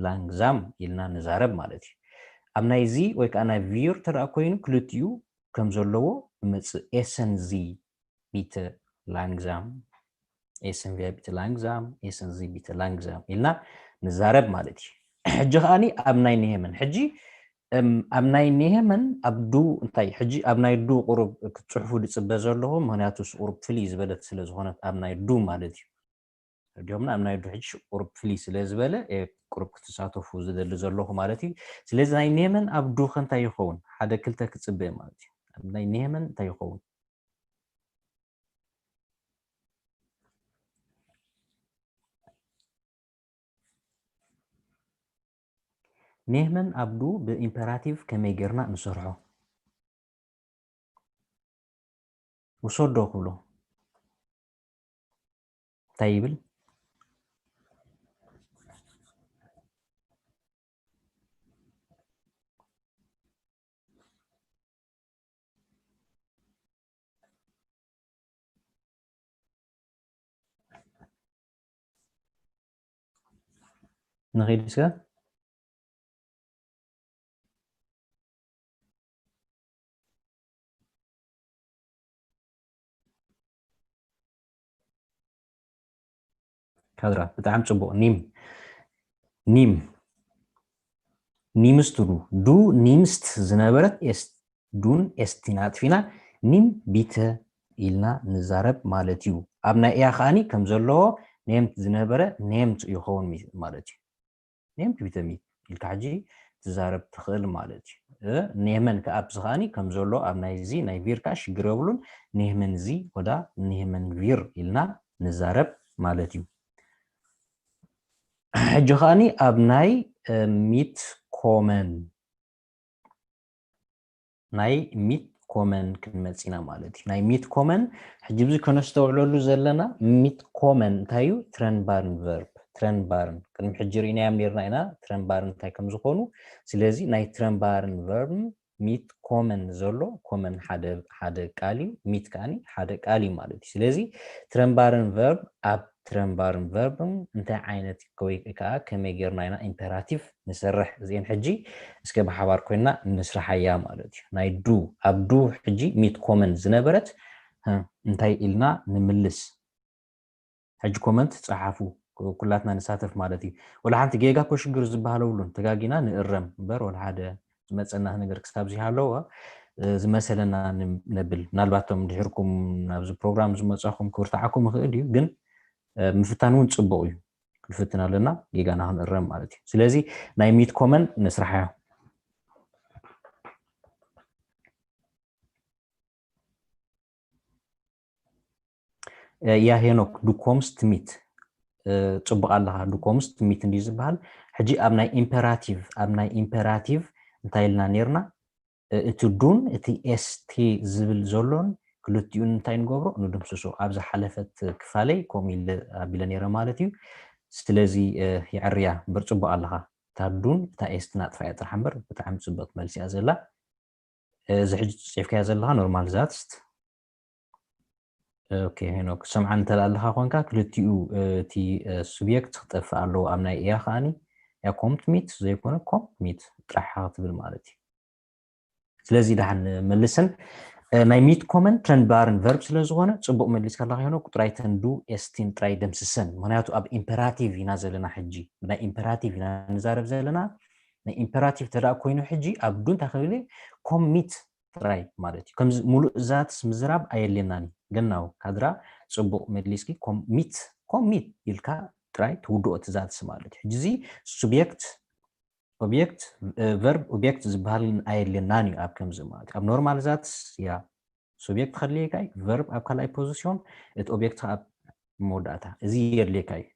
ላንግዛም ኢልና ንዛረብ ማለት እዩ። ኣብ ናይዚ ወይ ከዓ ናይ ቪር ተደኣ ኮይኑ ክልቲኡ ከም ዘለዎ እመጽእ። ኤሰን ዚ ቢተ ላንግዛም፣ ኤሰን ቪ ቢተ ላንግዛም፣ ኤሰን ዚ ቢተ ላንግዛም ኢልና ንዛረብ ማለት እዩ። ሕጂ ከኣኒ ኣብ ናይ ኔሄመን ሕጂ ኣብ ናይ ኔሄመን ኣብ ዱ እንታይ ሕጂ ኣብ ናይ ዱ ቁሩብ ክትፅሕፉ ድፅበ ዘለኹ፣ ምክንያቱ ቁሩብ ፍልይ ዝበለት ስለ ዝኾነት ኣብ ናይ ዱ ማለት እዩ። ዲሆምና ኣብ ናይ ዱ ሕጂ ቁሩብ ፍልይ ስለ ዝበለ ቁሩብ ክትሳተፉ ዝደሊ ዘለኹ ማለት እዩ። ስለዚ ናይ ኔመን ኣብ ዱ ከ እንታይ ይኸውን? ሓደ ክልተ ክፅበ ማለት እዩ። ኣብ ናይ ኔመን እንታይ ይኸውን? ኔህመን ኣብ ዱ ብኢምፐራቲቭ ከመይ ጌርና ንሰርሖ? ውሰዶ ክብሎ እንታይ ይብል? ንኺድ እስከ። ካድራ ብጣዕሚ ጽቡቕ። ኒም ኒም ኒምስት ዱ ዱ ኒምስት ዝነበረት ኤስት ዱን ኤስቲን ኣጥፊና ኒም ቢተ ኢልና ንዛረብ ማለት እዩ። ኣብ ናይ እያ ከኣኒ ከም ዘለዎ ኔምት ዝነበረ ኔምት ይኸውን ማለት እዩ። ኔምት ቢተ ሚት ኢልካ ሕጂ ትዛረብ ትኽእል ማለት እዩ። እ፣ ኔመን ከኣ ኣብዚ ከኣኒ ከም ዘሎ ኣብ ናይዚ ናይ ቪር ከኣ ሽግር የብሉን። ኔመን ዚ ወዳ ኔመን ቪር ኢልና ንዛረብ ማለት እዩ። ሕጂ ከኣኒ ኣብ ናይ፣ እ፣ ሚት ኮመን ናይ ሚት ኮመን ክንመጽ ኢና ማለት እዩ። ናይ ሚት ኮመን ሕጂ ብዚ ከነስተውዕለሉ ዘለና ሚት ኮመን እንታይ እዩ? ትረንባርን ቨርብ። ትረንባርን ቅድሚ ሕጂ ርኢናዮም ኔርና ኢና ትረንባርን እንታይ ከም ዝኾኑ። ስለዚ ናይ ትረንባርን ቨርብን ሚት ኮመን ዘሎ ኮመን ሓደ፣ ሓደ ቃል እዩ፣ ሚት ከኣኒ ሓደ ቃል እዩ ማለት እዩ። ስለዚ ትረንባርን ቨርብ ኣብ ትረንባርን ቨርብን እንታይ ዓይነት ወይ ከዓ ከመይ ጌርና ኢና ኢምፔራቲቭ ንሰርሕ? እዚኤን ሕጂ እስከ ብሓባር ኮይና ንስርሓያ ማለት እዩ። ናይ ዱ፣ ኣብ ዱ ሕጂ ሚት ኮመን ዝነበረት፣ እ፣ እንታይ ኢልና ንምልስ? ሕጂ ኮመንት ጸሓፉ፣ ኩላትና ንሳተፍ ማለት እዩ። ወላ ሓንቲ ጌጋ እኮ ሽግር ዝበሃል የብሉን። ተጋጊና ንእረም እምበር ወላ ሓደ ዝመጸና ነገር ክሳብ ዘይሃለወ፣ እ፣ ዝመሰለና ን-፣ ነብል። ምናልባት እቶም ድሕርኩም ናብዚ ፕሮግራም ዝመጻኹም ክብርትዓኩም ይኽእል እዩ፣ ግን፣ እ፣ ምፍታን እውን ጽቡቕ እዩ። ክንፍትን ኣለና፣ ጌጋና ክንእረም ማለት እዩ። ስለዚ ናይ ሚት ኮመን ንስርሓዮ። እ፣ ያ ሄኖክ፣ ዱ ኮምስት ሚት፣ እ፣ ጽቡቕ ኣለኻ። ዱ ኮምስት ሚት እንድዩ ዝበሃል። ሕጂ ኣብ ናይ ኢምፐራቲቭ፣ ኣብ ናይ ኢምፐራቲቭ እንታይ ኢልና ኔርና? እ፣ እቲ ዱን እቲ ኤስቲ ዝብል ዘሎን ክልቲኡን እንታይ ንገብሮ? ንድምስሶ። ኣብ ዝሓለፈት ክፋለይ ከምኡ ኢለ ኣቢለ ኔረ ማለት እዩ። ስለዚ፣ እ፣ የዕርያ እምበር ጽቡቕ ኣለኻ። እታ ዱን እታ ኤስቲ ናጥፋያ ጥራሕ እምበር ብጣዕሚ ጽብቕቲ መልሲ እያ ዘላ። እዚ ሕጂ ጽሒፍካዮ ዘለኻ ኖርማል ዛትስት። ኦኬ ሄኖክ፣ ሰምዓን እንተ ኣለኻ ኮንካ፣ ክልቲኡ እቲ ሱብየክት ክጠፍእ ኣለዎ። ኣብ ናይ እያ ከዓኒ ያ ኮምት ሚት ዘይኮነ ኮምት ሚት ጥራሕ ክትብል ማለት እዩ። ስለዚ ደሓን መልስን ናይ ሚት ኮመን ትረንባርን ቨርብ ስለ ዝኾነ ጽቡቕ መሊስካ ኣለኻ ሄኖክ። ጥራይ ተንዱ ኤስቲን ጥራይ ደምስሰን፣ ምክንያቱ ኣብ ኢምፐራቲቭ ኢና ዘለና ሕጂ፣ ናይ ኢምፐራቲቭ ኢና ንዛረብ ዘለና። ናይ ኢምፐራቲቭ ተዳ ኮይኑ ሕጂ ኣብ ዱ እንታይ ክብል ኮሚት ጥራይ ማለት እዩ። ከምዚ ሙሉእ ዛትስ ምዝራብ ኣየድልየናን እዩ። ገናው ካድራ ጽቡቕ መሊስኪ። ኮሚት ኮሚት ኢልካ ጥራይ ትውድኦ እቲ ዛትስ ማለት እዩ። ሕጂ እዚ ሱብየክት ኦብየክት ቨርብ ኦብየክት ዝበሃል ኣየድልየናን እዩ ኣብ ከምዚ ማለት እዩ። ኣብ ኖርማል ዛትስ ያ ሱብየክት ከድልየካ እዩ፣ ቨርብ ኣብ ካልኣይ ፖዚሽን፣ እቲ ኦብየክት ኣብ መወዳእታ፣ እዚ የድልየካ እዩ።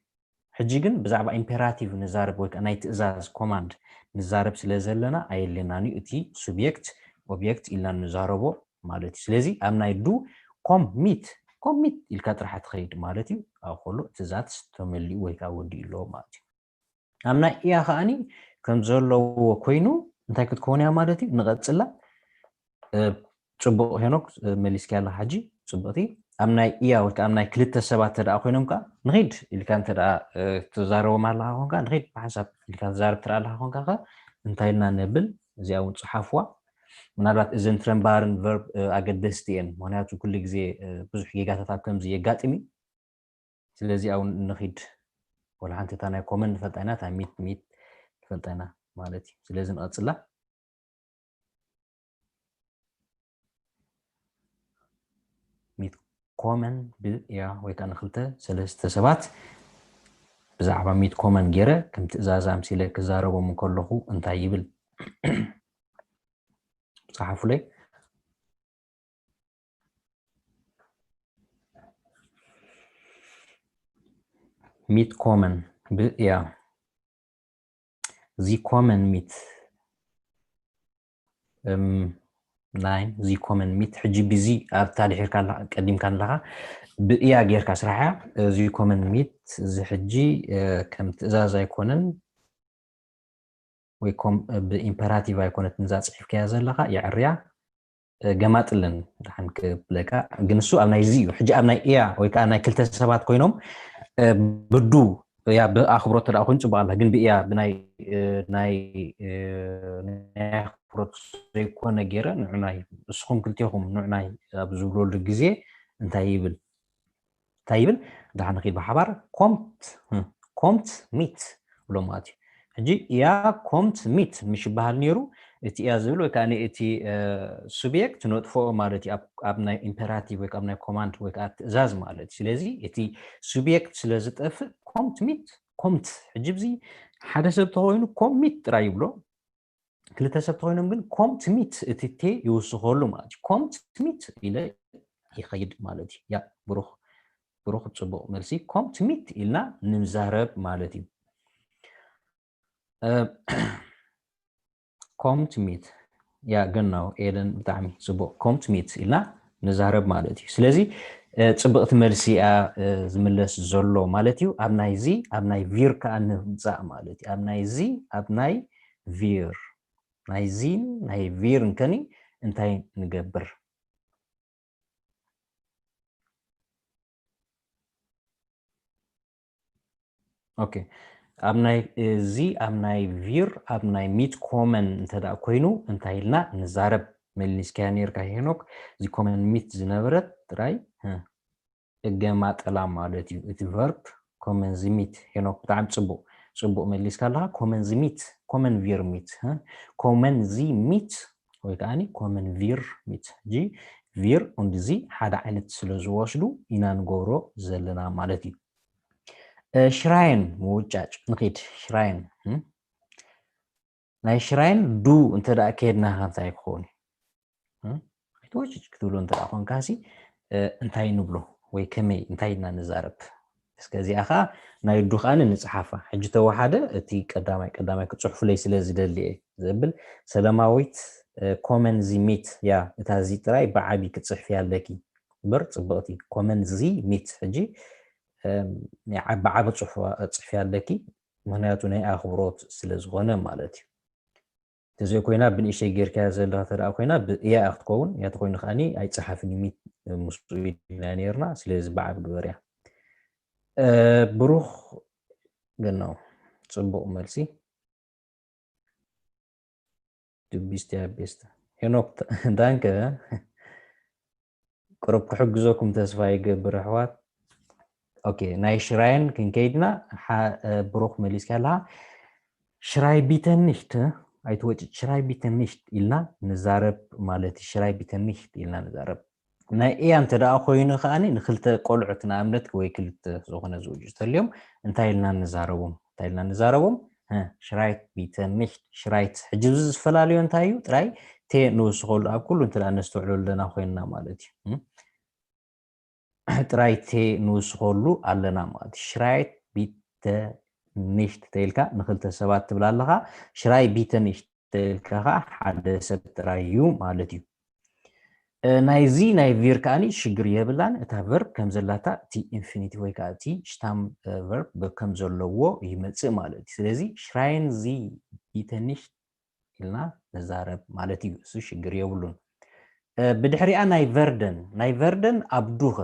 ሕጂ ግን ብዛዕባ ኢምፔራቲቭ ንዛረብ ወይ ከዓ ናይ ትእዛዝ ኮማንድ ንዛረብ ስለ ዘለና ኣየድልየናን እዩ እቲ ሱብየክት ኦብየክት ኢልና ንዛረቦ ማለት እዩ። ስለዚ ኣብ ናይ ዱ ኮሚት ኮሚት ኢልካ ጥራሕ ትኸይድ ማለት እዩ። ኣብ ከሎ እቲ ዛትስ ተመሊኡ ወይ ከዓ ወዲኡ ኣለዎ ማለት እዩ። ኣብ ናይ እያ ከዓኒ ከም ዘለዎ ኮይኑ እንታይ ክትከውን እያ ማለት እዩ። ንቐጽላ ጽቡቕ ሄኖክ መሊስካ ያለ ሓጂ ጽቡቕቲ ኣብ ናይ እያ ወይ ከዓ ኣብ ናይ ክልተ ሰባት ተደኣ ኮይኖም ከዓ ንኺድ ኢልካ እንተ ደኣ ትዛረቦም ኣለኻ ኮንካ ንኺድ ብሓንሳብ ኢልካ ትዛረብ ትረኣ ኣለኻ ኮንካ ከ እንታይ ኢልና ነብል? እዚኣ እውን ጽሓፍዋ። ምናልባት እዘን ትረንባርን ቨርብ ኣገደስቲ እየን፣ ምክንያቱ ኩሉ ግዜ ብዙሕ ጌጋታት ኣብ ከምዚ የጋጥም እዩ። ስለዚ ኣብ ንኺድ ወላ ሓንቲ እታ ናይ ኮመን ንፈልጣ ኢና፣ እታ ሚት ሚት ንፈልጣ ኢና ማለት እዩ። ስለዚ ንቐጽላ። ሚት ኮመን ብያ ወይ ከዓ ንክልተ ሰለስተ ሰባት ብዛዕባ ሚት ኮመን ገይረ ከም ትእዛዝ ኣምሲለ ክዛረቦም እንከለኹ እንታይ ይብል? ጸሓፉለይ። ሚት ኮመን ብያ ዚ ኮመን ሚት ናይ ዚ ኮመን ሚት ሕጂ ብዚ ኣብታ ድሒርካ ቀዲምካ ኣለኻ ብእያ ጌርካ ስራሕያ። ዚ ኮመን ሚት እዚ ሕጂ ከም ትእዛዝ ኣይኮነን ወይ ብኢምፐራቲቭ ኣይኮነትን እዛ ፅሒፍካያ ዘለኻ የዕርያ። ገማጥልን ደሓን ክብለካ ግን እሱ ኣብ ናይ እዚ እዩ። ሕጂ ኣብ ናይ እያ ወይ ከዓ ናይ ክልተ ሰባት ኮይኖም ብዱ ያ ብኣኽብሮት ተደኣ ኮይኑ ፅቡቅ ኣላ ግን ብእያ ብናይ ናይ ናይ ኣኽብሮት ዘይኮነ ገይረ ንዑናይ እስኹም ክልቴኹም ንዑናይ ኣብ ዝብለሉ ግዜ እንታይ ይብል? እንታይ ይብል? ደሓን ንኺድ ብሓባር ኮምት ኮምት ሚት ብሎ ማለት እዩ። ሕጂ እያ ኮምት ሚት ምሽ ይበሃል ነይሩ። እቲ እያ ዝብል ወይ ከዓ እቲ ሱብየክት ነጥፍኦ ማለት እዩ ኣብ ናይ ኢምፐራቲቭ ወይ ኣብ ናይ ኮማንድ ወይ ከዓ ትእዛዝ ማለት እዩ። ስለዚ እቲ ሱብየክት ስለ ዝጠፍእ ኮምት ሚት ኮምት። ሕጂ ብዚ ሓደ ሰብ ተኮይኑ ኮም ሚት ጥራይ ይብሎ። ክልተ ሰብ ተኮይኖም ግን ኮምት ሚት እቲ ቴ ይውስኸሉ ማለት እዩ። ኮምት ሚት ኢለ ይኸይድ ማለት እዩ። ያ ብሩኽ ብሩኽ ጽቡቕ መልሲ። ኮምት ሚት ኢልና ንዛረብ ማለት እዩ። ኮምት ሚት ያ ገናው ኤደን ብጣዕሚ ጽቡቕ። ኮምት ሚት ኢልና ንዛረብ ማለት እዩ። ስለዚ ጽብቕቲ መልሲ እያ ዝምለስ ዘሎ ማለት እዩ። ኣብ ናይዚ ኣብ ናይ ቪር ከኣ ንምጻእ ማለት እዩ። ኣብ ናይዚ ኣብ ናይ ቪር ናይ ዚን ናይ ቪርን ከኒ እንታይ ንገብር? ኦኬ ኣብ ናይ እዚ ኣብ ናይ ቪር ኣብ ናይ ሚት ኮመን እንተ ደኣ ኮይኑ እንታይ ኢልና ንዛረብ? መሊስካያ ነርካ ሄኖክ። እዚ ኮመን ሚት ዝነበረት ጥራይ እገማጠላ ማለት እዩ። እቲ ቨርብ ኮመን ዝሚት። ሄኖክ ብጣዕሚ ጽቡቕ ጽቡቕ መሊስካ ኣለኻ። ኮመን ዝሚት ኮመን ቪር ሚት ኮመን ዚ ሚት ወይ ከዓ ኮመን ቪር ሚት። ሕጂ ቪር und ዚ ሓደ ዓይነት ስለ ዝወስዱ ኢና ንገብሮ ዘለና ማለት እዩ። ሽራይን ምውጫጭ ንኺድ። ሽራይን ናይ ሽራይን ዱ እንተ ደኣ ከየድና እንታይ ክኸውን እዩ? ኣይትወጭጭ ክትብሎ እንተ ደኣ ኮንካሲ እንታይ ንብሎ ወይ ከመይ እንታይ ኢልና ንዛረብ? እስከ እዚኣ ኸዓ ናይ ዱ ኸዓ ንጽሓፋ። ሕጂ ተወሓደ እቲ ቀዳማይ ቀዳማይ ክጽሕፉለይ ስለ ዝደሊ እየ ዘብል። ሰለማዊት ኮመን ዚ ሚት ያ እታ እዚ ጥራይ ብዓቢ ክትጽሕፊ ኣለኪ እምበር ጽብቕቲ ኮመን ዚ ሚት ሕጂ ብዓቢ ጽሕፊ ኣለኪ ምክንያቱ ናይ ኣኽብሮት ስለ ዝኾነ ማለት እዩ። ተዘይኮይና ብንእሽተይ ጌርካያ ዘለኻ ተደኣ ኮይና ብእያ እያ ክትከውን። እያ ተኮይኑ ከዓኒ ኣይጸሓፍን እዩ፣ ሚት ምስኡ ኢልና ነርና። ስለዚ ብዓብ ግበርያ። ብሩኽ ገናው፣ ጽቡቕ መልሲ። ድቢስቲ ኣቤስተ ሄኖክ፣ ዳንከ። ቅሩብ ክሕግዘኩም ተስፋ ይገብር ኣሕዋት። ኦኬ፣ ናይ ሽራይን ክንከይድና። ብሩኽ መሊስካ ኣለኻ። ሽራይ ቢተኒሽት፣ ኣይትወጭ፣ ሽራይ ቢተኒሽት ኢልና ንዛረብ ማለት እዩ። ሽራይ ቢተኒሽት ኢልና ንዛረብ። ናይ እያ እንተ ደኣ ኮይኑ ከዓኒ ንክልተ ቆልዑት ንኣብነት ወይ ክልተ ዝኾነ ዝውጅ ተልዮም እንታይ ኢልና ንዛረቦም? እንታይ ኢልና ንዛረቦም? ሽራይት ቢተኒሽት፣ ሽራይት። ሕጂ እዚ ዝፈላለዮ እንታይ እዩ? ጥራይ ቴ ንውስኸሉ ኣብ ኩሉ እንተ ደኣ ነስተውዕሎ ኣለና ኮይንና ማለት እዩ። ጥራይ ቴ ንውስኸሉ ኣለና ማለት እዩ። ሽራይት ቢተኒሽት ተይልካ ንክልተ ሰባት ትብል ኣለኻ። ሽራይ ቢተኒሽት ተይልካ ከዓ ሓደ ሰብ ጥራይ እዩ ማለት እዩ። ናይዚ ናይ ቪር ከዓኒ ሽግር የብላን። እታ ቨርብ ከም ዘላታ እቲ ኢንፊኒቲ ወይ ከዓ እቲ ሽታም ቨርብ ከም ዘለዎ ይመፅእ ማለት እዩ። ስለዚ ሽራይን ዚ ቢተኒሽት ኢልና ንዛረብ ማለት እዩ። እሱ ሽግር የብሉን። ብድሕሪኣ ናይ ቨርደን፣ ናይ ቨርደን ኣብዱኸ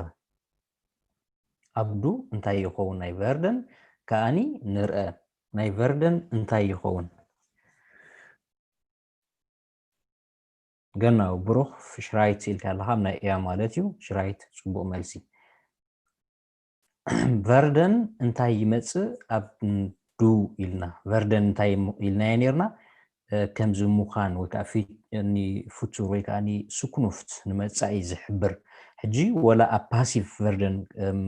ኣብዱ እንታይ ይኸውን? ናይ ቨርደን ከኣኒ ንርአ። ናይ ቨርደን እንታይ ይኸውን? ገናው ብሩኽ፣ ሽራይት ኢልካ ኣለኻ፣ ናይ እያ ማለት እዩ። ሽራይት ጽቡቕ መልሲ። ቨርደን እንታይ ይመጽእ? ኣብ ዱ ኢልና። ቨርደን እንታይ ኢልናዮ ኔርና? ከምዚ ምዃን ወይ ከዓ ፊ-፣ ኒ-፣ ፉቱር ወይ ከዓ ኒ-፣ ስኩኑፍት ንመጻኢ ዝሕብር። ሕጂ ወላ ኣብ ፓሲቭ ቨርደን፣ እም፣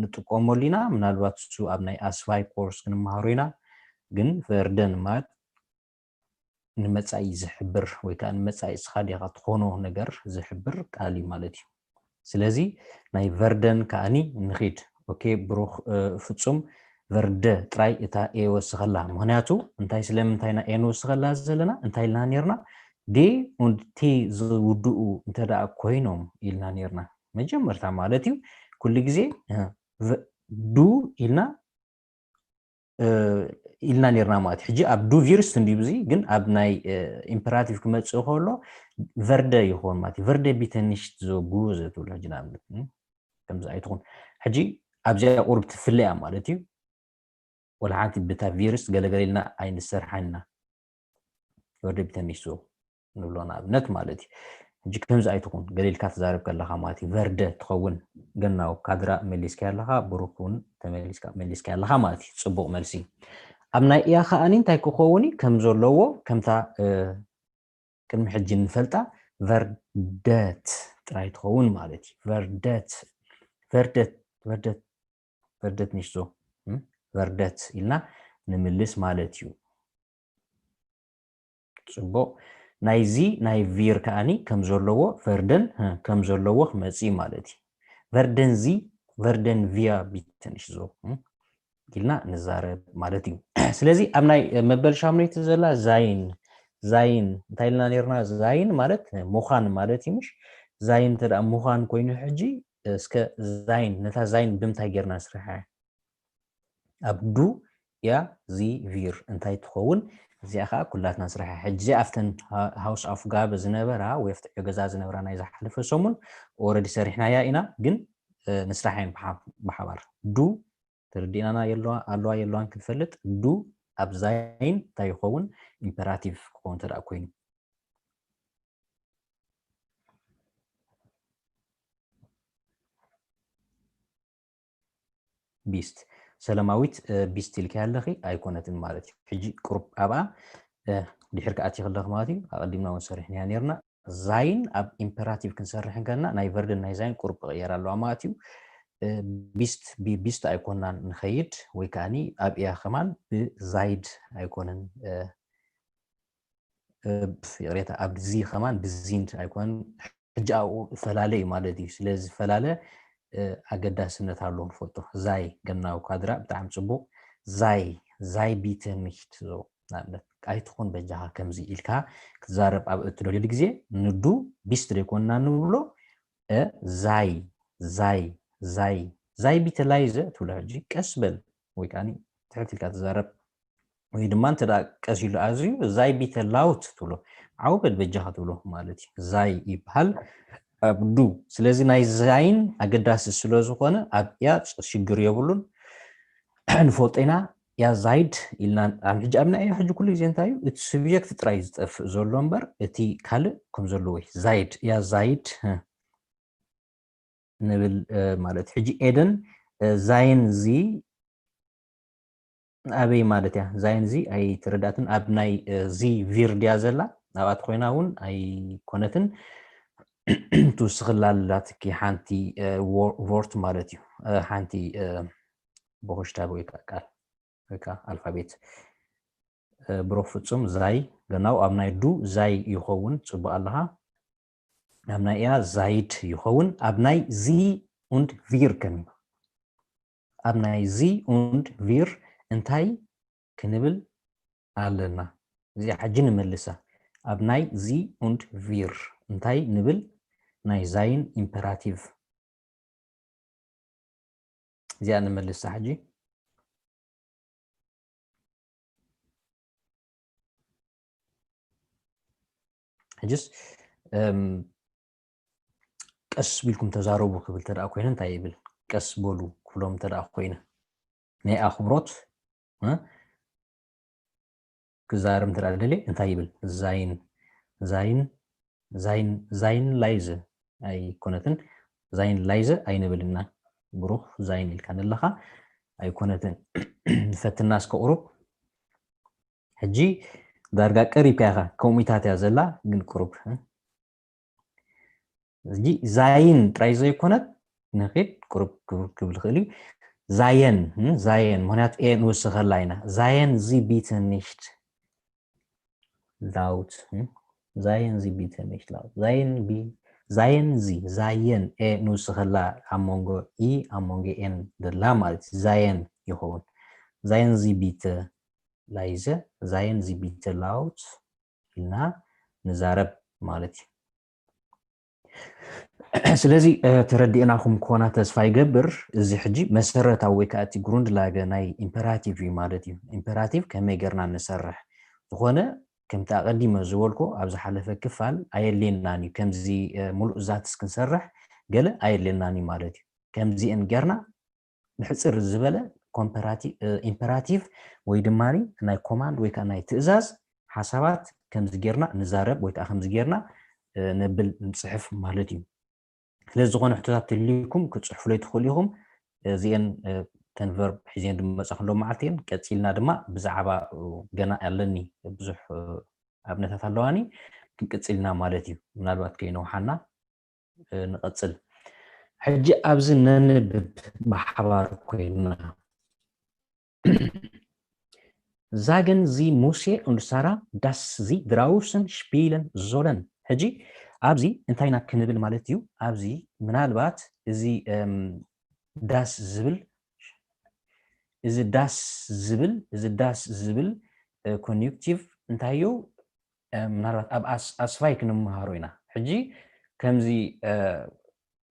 ንጥቀመሉ ኢና። ምናልባት እሱ ኣብ ናይ ኣስፋይ ኮርስ ክንመሃሮ ኢና። ግን ቨርደን ማለት ንመጻኢ ዝሕብር ወይ ከዓ ንመጻኢ እስኻ ዲኻ ትኾኖ ነገር ዝሕብር ቃል እዩ ማለት እዩ። ስለዚ ናይ ቨርደን ከኣኒ ንኺድ። ኦኬ፣ ብሩኽ፣ እ፣ ፍጹም ቨርደ ጥራይ እታ ኤ ወስኸላ። ምኽንያቱ እንታይ፣ ስለምንታይ ኢና ኤ ንውስኸላ ዘለና? እንታይ ኢልና ኔርና? ዴ ኡንድ ቴ ዝውድኡ እንተ ደኣ ኮይኖም ኢልና ኔርና። መጀመርታ ማለት እዩ፣ ኩሉ ግዜ፣ እ፣ ቨ-፣ ዱ ኢልና፣ እ፣ ኢልና ኔርና ማለት እዩ። ሕጂ ኣብ ዱ ቪርስ እንዲዩ፣ እዚ ግን ኣብ ናይ፣ እ፣ ኢምፐራቲቭ ክመጽእ ከሎ ቨርደ ይኸውን ማለት እዩ። ቨርደ ቢተ ኒሽት ዞ ጉዘ ትብሎ ሕጂ ንኣብነት፣ እ፣ ከምዚ ኣይትኹን። ሕጂ ኣብዚኣ ቁሩብ ትፍለ እያ ማለት እዩ። ወላ ሓንቲ ብታ ቪርስ ገለገለ ኢልና ኣይንሰርሓን ኢና። ቨርደ ቢተ ኒሽት ዞ ንብሎ ንኣብነት ማለት እዩ። ሕጂ ከምዚ ኣይትኹን፣ ገለ ኢልካ ትዛረብ ከለኻ ማለት እዩ። ቨርደ ትኸውን፣ ገናው ካድራ መሊስካ ኣለኻ፣ ብሩክ እውን ተመሊስካ፣ መሊስካ ኣለኻ ማለት እዩ። ጽቡቕ መልሲ። ኣብ ናይ እያ ከኣኒ እንታይ ክኸውን እዩ? ከም ዘለዎ፣ ከምታ፣ እ፣ ቅድሚ ሕጂ እንፈልጣ ቨርደት ጥራይ ትኸውን ማለት እዩ። ቨርደት፣ ቨርደት፣ ቨርደት፣ ቨርደት ኒሽት ዞ፣ እም፣ ቨርደት ኢልና ንምልስ ማለት እዩ። ጽቡቕ። ናይዚ ናይ ቪር ከኣኒ ከም ዘለዎ፣ ቨርደን፣ እ፣ ከም ዘለዎ ክመጽእ እዩ ማለት እዩ። ቨርደን ዚ፣ ቨርደን ቪያ ቢተ ኒሽት ዞ፣ እም፣ ኢልና ንዛረብ ማለት እዩ። ስለዚ ኣብ ናይ መበል ሻሙነይቲ ዘላ ዛይን፣ ዛይን እንታይ ኢልና ኔርና? ዛይን ማለት ምዃን ማለት እዩ፣ ምሽ? ዛይን እንተ ደኣ ምዃን ኮይኑ ሕጂ እስከ ዛይን፣ ነታ ዛይን ብምንታይ ጌርና ንስርሓ? ኣብ ዱ ያ ዚ ቪር እንታይ ትኸውን? እዚኣ ኸዓ ኩላትና ንስርሓ። ሕጂ ኣብተን ሃ-፣ ሃውስ ኣፍጋበ ዝነበራ ወይ ኣብቲ ገዛ ዝነበራ ናይ ዝሓለፈ ሰሙን ኦረዲ ሰሪሕናያ ኢና፣ ግን፣ እ፣ ንስራሕ እየን ብሓ-፣ ብሓባር። ዱ ተረዲእናና የለዋ-፣ ኣለዋ የለዋን ክንፈልጥ፣ ዱ ኣብ ዛይን እንታይ ይኸውን? ኢምፐራቲቭ ክኸውን እንተ ደኣ ኮይኑ። ቢስት። ሰለማዊት፣ እ፣ ቢስት ኢልካያ ኣለኺ፣ ኣይኮነትን ማለት እዩ። ሕጂ ቁሩብ ኣብኣ፣ እ፣ ድሕር ክኣቲ ከለኺ ማለት እዩ። ኣቐዲምና እውን ሰሪሕናያ ኔርና። ዛይን ኣብ ኢምፐራቲቭ ክንሰርሕ እንከለና ናይ ቨርድን ናይ ዛይን ቁሩብ ክቕየር ኣለዋ ማለት እዩ። እ፣ ቢስት፣ ቢ-፣ ቢስት ኣይኮንናን ንኸይድ፣ ወይ ከኣኒ ኣብ እያ ከማን ብዛይድ ኣይኮነን፣ እ፣ እ፣ ይቕሬታ፣ ኣብ ዚ ከማን ብዚንድ ኣይኮነን። ሕጂ ኣብኡ ፈላለ እዩ ማለት እዩ። ስለዚ ፈላለ፣ እ፣ ኣገዳስነት ኣለዎ ንፈልጦ። ዛይ ገናዊ ካድራ ብጣዕሚ ጽቡቕ። ዛይ፣ ዛይ ቢተ ኒሽት ዞ፣ ንኣብነት፣ ኣይትኹን በጃኻ ከምዚ ኢልካ ክትዛረብ ኣብ እትደልየሉ ግዜ ንዱ ቢስት ደይኮንና ንብሎ፣ እ፣ ዛይ፣ ዛይ፣ ዛይ፣ ዛይ ቢተ ላይዘ ትብሎ። ሕጂ ቀስ በል ወይ ከኣኒ ትሕት ኢልካ ትዛረብ። ወይ ድማ እንተ ደኣ ቀስ ኢሉ ኣዝዩ፣ ዛይ ቢተ ላውት ትብሎ። ዓው በል በጃኻ ትብሎ ማለት እዩ። ዛይ ይበሃል ኣብ ዱ። ስለዚ ናይ ዛይን ኣገዳሲ ስለ ዝኾነ ኣብ ያ ሽግር የብሉን። ንፈልጦ ኢና፣ ያ ዛይድ ኢልና ኣብ ሕጂ ኣብ ናይ ሕጂ ኩሉ ግዜ እንታይ እዩ? እቲ ሱብጀክት ጥራይ ዝጠፍእ ዘሎ እምበር እቲ ካልእ ከም ዘለዎ እዩ። ዛይድ፣ ያ ዛይድ፣ ህ፣ ንብል፣ እ፣ ማለት ሕጂ ኤደን፣ እ፣ ዛይን ዚ ኣበይ ማለት እያ? ዛይን ዚ ኣይተረዳእትን። ኣብ ናይ፣ እ፣ ዚ ቪር ድያ ዘላ? ኣብኣ ተኾይና እውን ኣይኮነትን። ትውስኽላ ኣላትኪ ሓንቲ፣ እ፣ ዎ-፣ ቮርት ማለት እዩ። እ፣ ሓንቲ፣ እ፣ ቦኽሽታብ ወይ ከዓ ቃል ወይ ከዓ ኣልፋቤት። እ፣ ብሩኽ ፍጹም ዛይ፣ ገናው ኣብ ናይ ዱ ዛይ ይኸውን። ጽቡቕ ኣለኻ። ኣብ ናይ እያ ዛይድ ይኸውን። ኣብ ናይ ዚ und wir ከመይ? ኣብ ናይ ዚ und wir እንታይ ክንብል ኣለና? እዚኣ ሕጂ ንመልሳ። ኣብ ናይ ዚ und wir እንታይ ንብል? ናይ ዛይን ኢምፐራቲቭ። እዚኣ ንመልሳ ሕጂ። ሕጅስ፣ እም፣ ቀስ ቢልኩም ተዛረቡ ክብል ተደኣ ኮይነ እንታይ ይብል? ቀስ በሉ ክብሎም ተደኣ ኮይነ ናይ ኣኽብሮት፣ እ፣ ክዛረብ እንተ ደኣ ደልየ እንታይ ይብል? ዛይን፣ ዛይን፣ ዛይን፣ ዛይን ላይዘ ኣይኮነትን፣ ዛይን ላይዘ ኣይንብል ኢና። ብሩኽ ዛይን ኢልካ ንለኻ ኣይኮነትን። ንፈትና እስከ ቁሩብ። ሕጂ ዳርጋ ቀሪብካ ኢኻ፣ ከምኡታት እያ ዘላ፣ ግን ቁሩብ፣ እ? እዚ ዛይን ጥራይ ዘይኮነት፣ ንኺድ ቁሩብ ክብ-፣ ክብል ይኽእል እዩ። ዛየን፣ እ? ዛየን፣ ምኽንያቱ ኤ ንውስኸላ ኢና። ዛየን ዚ ቢተ ኒሽት ላውት፣ እ? ዛየን ዚ ቢተ ኒሽት ላውት። ዛየን ቢ-፣ ዛየን ዚ፣ ዛየን ኤ ንውስኸላ ኣብ መንጎ ኢ፣ ኣብ መንጎ ኤን ዘላ ማለት እዩ። ዛየን ይኸውን። ዛየን ዚ ቢተ ላይዘ፣ ዛየን ዚ ቢተ ላውት ኢልና ንዛረብ ማለት እዩ። ስለዚ፣ እ፣ ተረዲእናኹም ክኾና ተስፋ ይገብር። እዚ ሕጂ መሰረታዊ ወይ ከዓ እቲ ግሩንድላገ ናይ ኢምፐራቲቭ እዩ ማለት እዩ። ኢምፐራቲቭ ከመይ ጌርና ንሰርሕ? ዝኾነ ከምቲ ኣቐዲመ ዝበልኩ ኣብ ዝሓለፈ ክፋል ኣየድልየናን እዩ። ከምዚ፣ እ፣ ሙሉእ ዛትስ ክንሰርሕ ገለ ኣየድልየናን እዩ ማለት እዩ። ከምዚአን ጌርና ብሕጽር ዝበለ ኮምፐራቲ-፣ እ፣ ኢምፐራቲቭ ወይ ድማ ናይ ኮማንድ ወይ ከዓ ናይ ትእዛዝ ሓሳባት ከምዚ ጌርና ንዛረብ ወይ ከዓ ከምዚ ጌርና፣ እ፣ ነብል ንጽሕፍ ማለት እዩ። ስለዚ ዝኾነ ሕቶታት ተልዩኩም ክትጽሕፉለይ ትኽእሉ ኢኹም። እዚአን፣ እ፣ ተን ቨርብ ሒዘን ዝመጻ ከሎ መዓልቲ እየን። ቀጺልና ድማ ብዛዕባ፣ እ፣ ገና ኣለኒ ብዙሕ፣ እ፣ ኣብነታት ኣለዋኒ። ክንቅጽልና ማለት እዩ። ምናልባት ከይነውሓና እ፣ ንቐጽል። ሕጂ ኣብዚ ነንብብ ብሓባር ኮይንና። Sagen Sie Musse und Sarah, dass sie draußen spielen sollen። ሕጂ ኣብዚ እንታይ ኢና ክንብል ማለት እዩ? ኣብዚ ምናልባት እዚ፣ እም፣ ዳስ ዝብል፣ እዚ ዳስ ዝብል፣ እዚ ዳስ ዝብል፣ እ፣ ኮንዩክቲቭ እንታይ እዩ? እ፣ ምናልባት ኣብ ኣስ-፣ ኣስፋይ ክንመሃሮ ኢና። ሕጂ ከምዚ፣ እ፣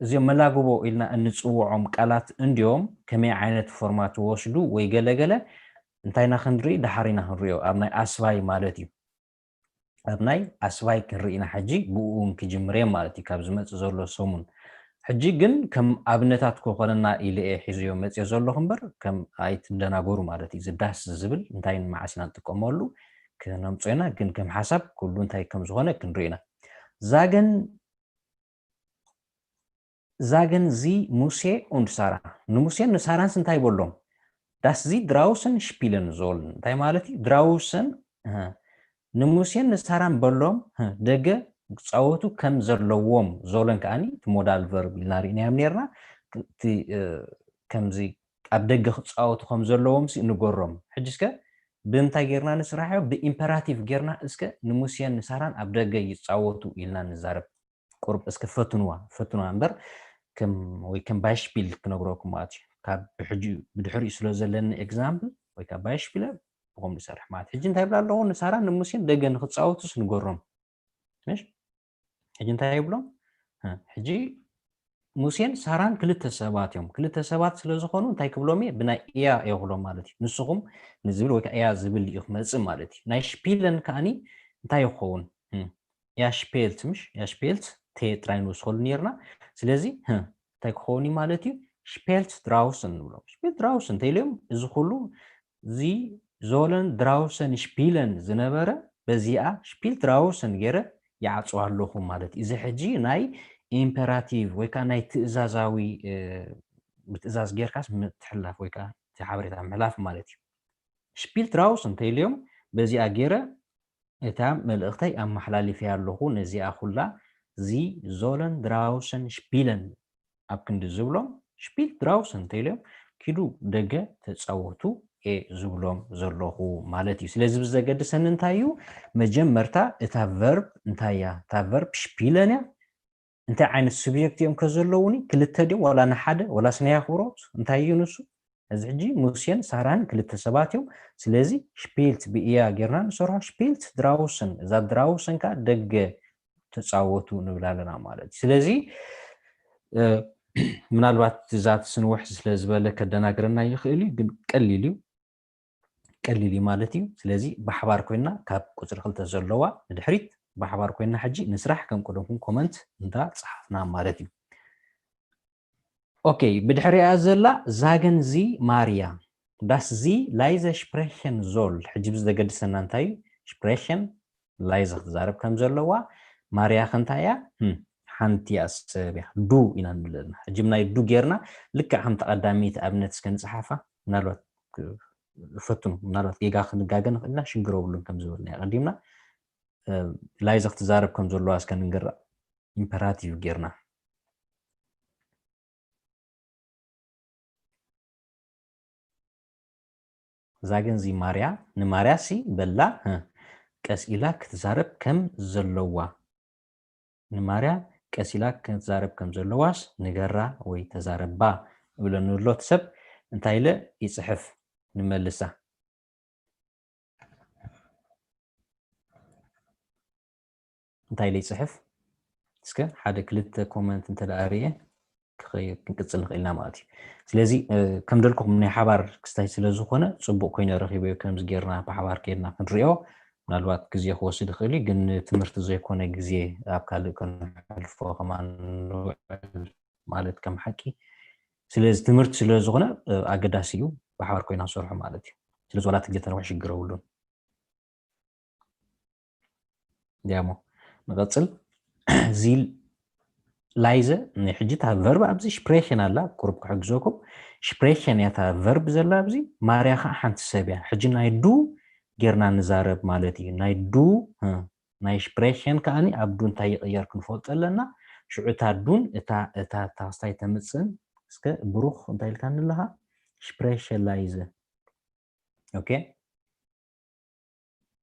እዚኦም መላግቦ ኢልና እንጽውዖም ቃላት እንድዮም ከመይ ዓይነት ፎርማት ይወስዱ ወይ ገለ ገለ እንታይ ኢና ክንርኢ? ደሓር ኢና ክንርእዮ፣ ኣብ ናይ ኣስፋይ ማለት እዩ። ኣብ ናይ ኣስፋይ ክንርኢ ኢና ሕጂ፣ ብኡ እውን ክጅምር እየ ማለት እዩ፣ ካብ ዝመጽእ ዘሎ ሰሙን። ሕጂ ግን ከም ኣብነታት ክኾነና ኢለ እየ ሒዘዮ መጽዮ ዘለኹ እምበር፣ ከም ኣይትደናገሩ ማለት እዩ። እዚ ዳስ ዝብል እንታይ መዓስ ኢና ንጥቀመሉ ክነምጾ ኢና፣ ግን ከም ሓሳብ ኩሉ እንታይ ከም ዝኾነ ክንርኢ ኢና። Sagen Sagen Sie Musse und Sarah። ንሙሴን ንሳራንስ እንታይ በሎም? Dass sie draußen spielen sollen። እንታይ ማለት እዩ? Draußen፣ እ፣ ንሙሴን ንሳራን በሎም፣ እ፣ ደገ ክጻወቱ ከም ዘለዎም። ዞለን ከኣኒ እቲ ሞዳል ቨርብ ኢልና ርኢናዮም ነርና። እቲ፣ እ፣ ከምዚ ኣብ ደገ ክጻወቱ ከም ዘለዎም ሲ ንገሮም። ሕጂ እስከ ብምንታይ ጌርና ንስራሕዮ? ብኢምፐራቲቭ ጌርና እስከ ንሙሴን ንሳራን ኣብ ደገ ይጻወቱ ኢልና ንዛረብ። ቁሩብ እስከ ፈትንዋ፣ ፈትንዋ እምበር ከም፣ ወይ ከም ባይሽፒል ክነግረኩም ማለት እዩ። ካብ ብሕጂ፣ ብድሕሪኡ ስለ ዘለኒ ኤግዛምፕል ወይ ካብ ባይሽፒል ብኸም ዝሰርሕ ማለት። ሕጂ እንታይ ይብላ ኣለኹ? ንሳራ ንሙሴን ደገ ንክጻወቱስ ንገሮም። ምሽ? ሕጂ እንታይ ይብሎም? እ፣ ሕጂ ሙሴን ሳራን ክልተ ሰባት እዮም። ክልተ ሰባት ስለ ዝኾኑ እንታይ ክብሎም እየ? ብናይ እያ እየ ክብሎም ማለት እዩ። ንስኹም ንዝብል ወይ ከዓ እያ ዝብል እዩ ክመጽእ ማለት እዩ። ናይ ሽፒለን ከዓኒ እንታይ ይኸውን? እም፣ እያ ሽፔልት፣ ምሽ? እያ ሽፔልት ቴ ጥራይ ንወስኸሉ ነርና። ስለዚ፣ ህ፣ እንታይ ክኸውን እዩ ማለት እዩ? ሽፔልት ድራውስን ንብሎም። ሽፔልት ድራውስን እንተኢሎም፣ እዚ ኩሉ እዚ ዞለን ድራውሰን ሽፒለን ዝነበረ በዚኣ ሽፒልት ድራውሰን ገይረ ይዓጽዋ ኣለኹ ማለት እዩ። እዚ ሕጂ ናይ ኢምፐራቲቭ ወይ ከዓ ናይ ትእዛዛዊ፣ እ፣ ብትእዛዝ ጌርካስ ምትሕልላፍ ወይ ከዓ እቲ ሓበሬታ ምሕላፍ ማለት እዩ። ሽፒልት ድራውሰን እንተኢልዮም በዚኣ ገይረ እታ መልእኽተይ ኣመሓላሊፈያ ኣለኹ። ነዚኣ ኩላ ዚ ዞለን ድራውሰን ሽፒለን ኣብ ክንዲ ዝብሎም ሽፒልት ድራውሰን እንተኢልዮም ኪዱ ደገ ተጻወቱ እየ ዝብሎም ዘለኹ ማለት እዩ። ስለዚ ብዘገድሰኒ እንታይ እዩ? መጀመርታ እታ ቨርብ እንታይ እያ? እታ ቨርብ ሽፒለን እያ። እንታይ ዓይነት ሱብጀክት እዮም ከዘለዉኒ? ክልተ ድዮም? ዋላ ንሓደ? ዋላስ ናይ ኣኽብሮት? እንታይ እዩ ንሱ? እዚ ሕጂ ሙሴን ሳራን ክልተ ሰባት እዮም። ስለዚ ሽፒልት ብእያ ጌርና ንሰርሖ። ሽፒልት ድራውስን፣ እዛ ድራውስን ከኣ ደገ ተጻወቱ ንብል ኣለና ማለት እዩ። ስለዚ፣ እ፣ ምናልባት እዛ ትስንውሕ ስለ ዝበለ ከደናግረና ይኽእል እዩ፣ ግን ቀሊል እዩ። ቀሊል እዩ ማለት እዩ። ስለዚ ብሓባር ኮይና ካብ ቁጽሪ ክልተ ዘለዋ ንድሕሪት ብሓባር ኮይና ሕጂ ንስራሕ፣ ከም ቀደምኩም ኮመንት እንዳ ጸሓፍና ማለት እዩ። ኦኬ፣ ብድሕሪኣ ዘላ ዛገን ዚ ማርያ፣ ዳስ ዚ ላይዘ ሽፕሬሸን ዞል። ሕጂ ብዚ ዘገድሰና እንታይ እዩ? ሽፕሬሸን ላይዘ ክትዛረብ ከም ዘለዋ። ማርያ ከ እንታይ እያ? ህም፣ ሓንቲ እያ፣ ሰብ እያ። ዱ ኢና ንብል ዘለና። ሕጂ ናይ ዱ ጌርና ልክዕ ከምቲ ቀዳመይቲ ኣብነት እስከ ንጽሓፋ። ምናልባት ክ-፣ ፈትኑ። ምናልባት ጌጋ ክንጋገ ንኽእል ኢና፣ ሽግር የብሉን ከም ዝበልና ቀዲምና። እ፣ ላይዘ ክትዛረብ ከም ዘለዋ እስከ ንንገራ። ኢምፐራቲቭ ጌርና። ዛገን ዚ ማርያ፣ ንማርያ ሲ በላ፣ እ፣ ቀስ ኢላ ክትዛረብ ከም ዘለዋ። ንማርያ ቀስ ኢላ ክትዛረብ ከም ዘለዋስ ንገራ ወይ ተዛረባ እብለኒ ኣሎ። እቲ ሰብ እንታይ ኢለ ይጽሕፍ ንመልሳ። እንታይ ኢለ ይጽሕፍ? እስከ ሓደ ክልተ ኮመንት እንተ ደኣ ርኤ ክኸይ-፣ ክንቅጽል ንኽእል ኢና ማለት እዩ። ስለዚ፣ እ፣ ከም ደልኩኹም ናይ ሓባር ክስታይ ስለ ዝኾነ ጽቡቕ ኮይነ ረኺበዮ፣ ከምዚ ጌርና ብሓባር ኬድና ክንሪኦ። ምናልባት ግዜ ክወስድ ይኽእል እዩ፣ ግን ትምህርቲ ዘይኮነ ግዜ ኣብ ካልእ ከነሕልፎ ከማን ንውዕል ማለት ከም ሓቂ። ስለዚ ትምህርቲ ስለ ዝኾነ፣ እ፣ ኣገዳሲ እዩ ብሓባር ኮይና ንሰርሖ ማለት እዩ። ስለዚ ዋላ እቲ ግዜ ተነውሕ ሽግር የብሉን። ያሞ ንቐጽል። ዚ ላይዘ ናይ ሕጂ እታ ቨርብ ኣብዚ ሽፕሬሸን ኣላ፣ ቁሩብ ክሕግዘኩም። ሽፕሬሸን እያ እታ ቨርብ ዘላ ኣብዚ። ማርያ ኸዓ ሓንቲ ሰብ እያ። ሕጂ ናይ ዱ ጌርና ንዛረብ ማለት እዩ። ናይ ዱ፣ እ፣ ናይ ሽፕሬሸን ከኣኒ ኣብ ዱ እንታይ ይቕየር ክንፈልጦ ኣለና። ሽዑ እታ ዱን እታ፣ እታ፣ እታ ክስታይ ተምጽእን፣ እስከ ብሩኽ እንታይ ኢልካኒ ኣለኻ? ሽፕሬሸን ላይዘ። ኦኬ።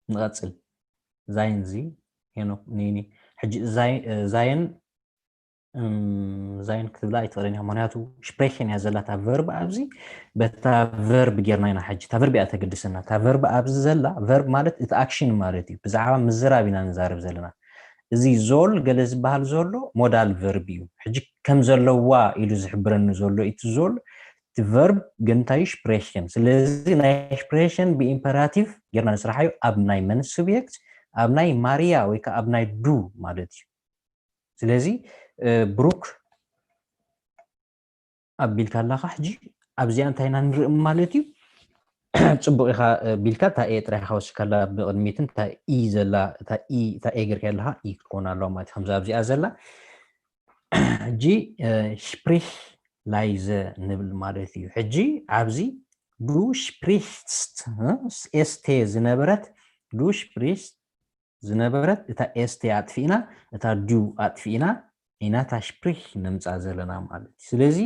ንቐጽል። ዛይን ዚ፣ ሄኖክ፣ ኒኒ። ሕጂ ዛይ-፣ እ፣ ዛይን፣ እም፣ ዛይን ክትብላ ኣይትኽእልን ኢኻ፣ ምኽንያቱ ሽፕሬሸን እያ ዘላ እታ ቨርብ ኣብዚ፣ በታ ቨርብ ጌርና ኢና ሕጂ። እታ ቨርብ እያ ተገድሰና። እታ ቨርብ ኣብዚ ዘላ፣ ቨርብ ማለት እቲ ኣክሽን ማለት እዩ። ብዛዕባ ምዝራብ ኢና ንዛረብ ዘለና። እዚ ዞል ገለ ዝበሃል ዘሎ ሞዳል ቨርብ እዩ። ሕጂ ከም ዘለዋ ኢሉ ዝሕብረኒ ዘሎ እቲ ዞል፣ እቲ ቨርብ ግን እንታይ እዩ? ሽፕሬሸን። ስለዚ ናይ ሽፕሬሸን ብኢምፐራቲቭ ጌርና ንስራሓዮ ኣብ ናይ መን ሱብየክት? ኣብ ናይ ማርያ ወይ ከኣ ኣብ ናይ ዱ ማለት እዩ። ስለዚ፣ እ፣ ብሩክ ኣቢልካ ኣለኻ። ሕጂ ኣብዚኣ እንታይ ኢና ንርኢ ማለት እዩ? ጽቡቕ ኢኻ፣ እ፣ ቢልካ እታ ኤ ጥራይ ኢኻ ወሲድካላ ብቕድሚትን እታ ኢ ዘላ፣ እታ ኢ፣ እታ ኤ ጌርካ ኣለኻ፣ ኢ ክትኮን ኣለዋ ማለት እዩ። ከምዛ ኣብዚኣ ዘላ። ሕጂ፣ እ፣ ሽፕሪሽ ላይዘ ንብል ማለት እዩ። ሕጂ ኣብዚ ዱ ሽፕሪሽስት፣ እ፣ ኤስቴ ዝነበረት ዱ ሽፕሪሽስት ዝነበረት እታ ኤስቴ ኣጥፊእና፣ እታ ዱ ኣጥፊእና ኢና እታ ሽፕሪሽ ነምጽኣ ዘለና ማለት እዩ። ስለዚ፣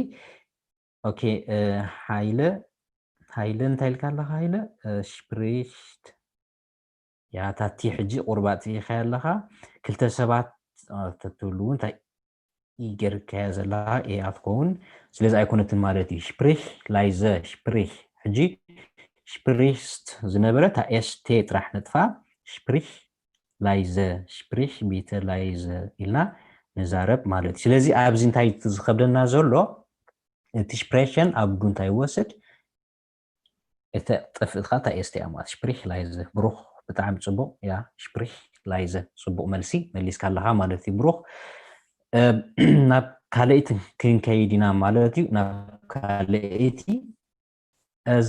ኦኬ፣ እ፣ ሃይለ፣ ሃይለ እንታይ ኢልካ ኣለኻ ሃይለ? እ፣ ሽፕሪሽት። ያ፣ እታ ቲ ሕጂ ቁሩብ ኣጥፊእኻያ ኣለኻ። ክልተ ሰባት፣ እ፣ ተትህልዉ እንታይ ኢ ጌርካያ ዘለኻ ኤ ኣትከውን። ስለዚ ኣይኮነትን ማለት እዩ። ሽፕሪሽ ላይዘ፣ ሽፕሪሽ። ሕጂ ሽፕሪሽስት ዝነበረ እታ ኤስቴ ጥራሕ ነጥፋ። ሽፕሪሽ ላይዘ፣ ሽፕሪሽ ቢተ ላይዘ ኢልና ንዛረብ ማለት እዩ። ስለዚ ኣብዚ እንታይ ዝኸብደና ዘሎ፣ እቲ ስፕሬሽን ኣብ ዱ እንታይ ይወስድ፣ እቲ ጥፍእትካ እንታይ እየ ስትያ ማለት ስፕሪክ ላይዘ ብሩኽ። ብጣዕሚ ጽቡቕ። ያ ስፕሪክ ላይዘ ጽቡቕ መልሲ መሊስካ ኣለኻ ማለት እዩ ብሩኽ። ናብ ካልኣይቲ ክንከይድ ኢና ማለት እዩ። ናብ ካልኣይቲ፣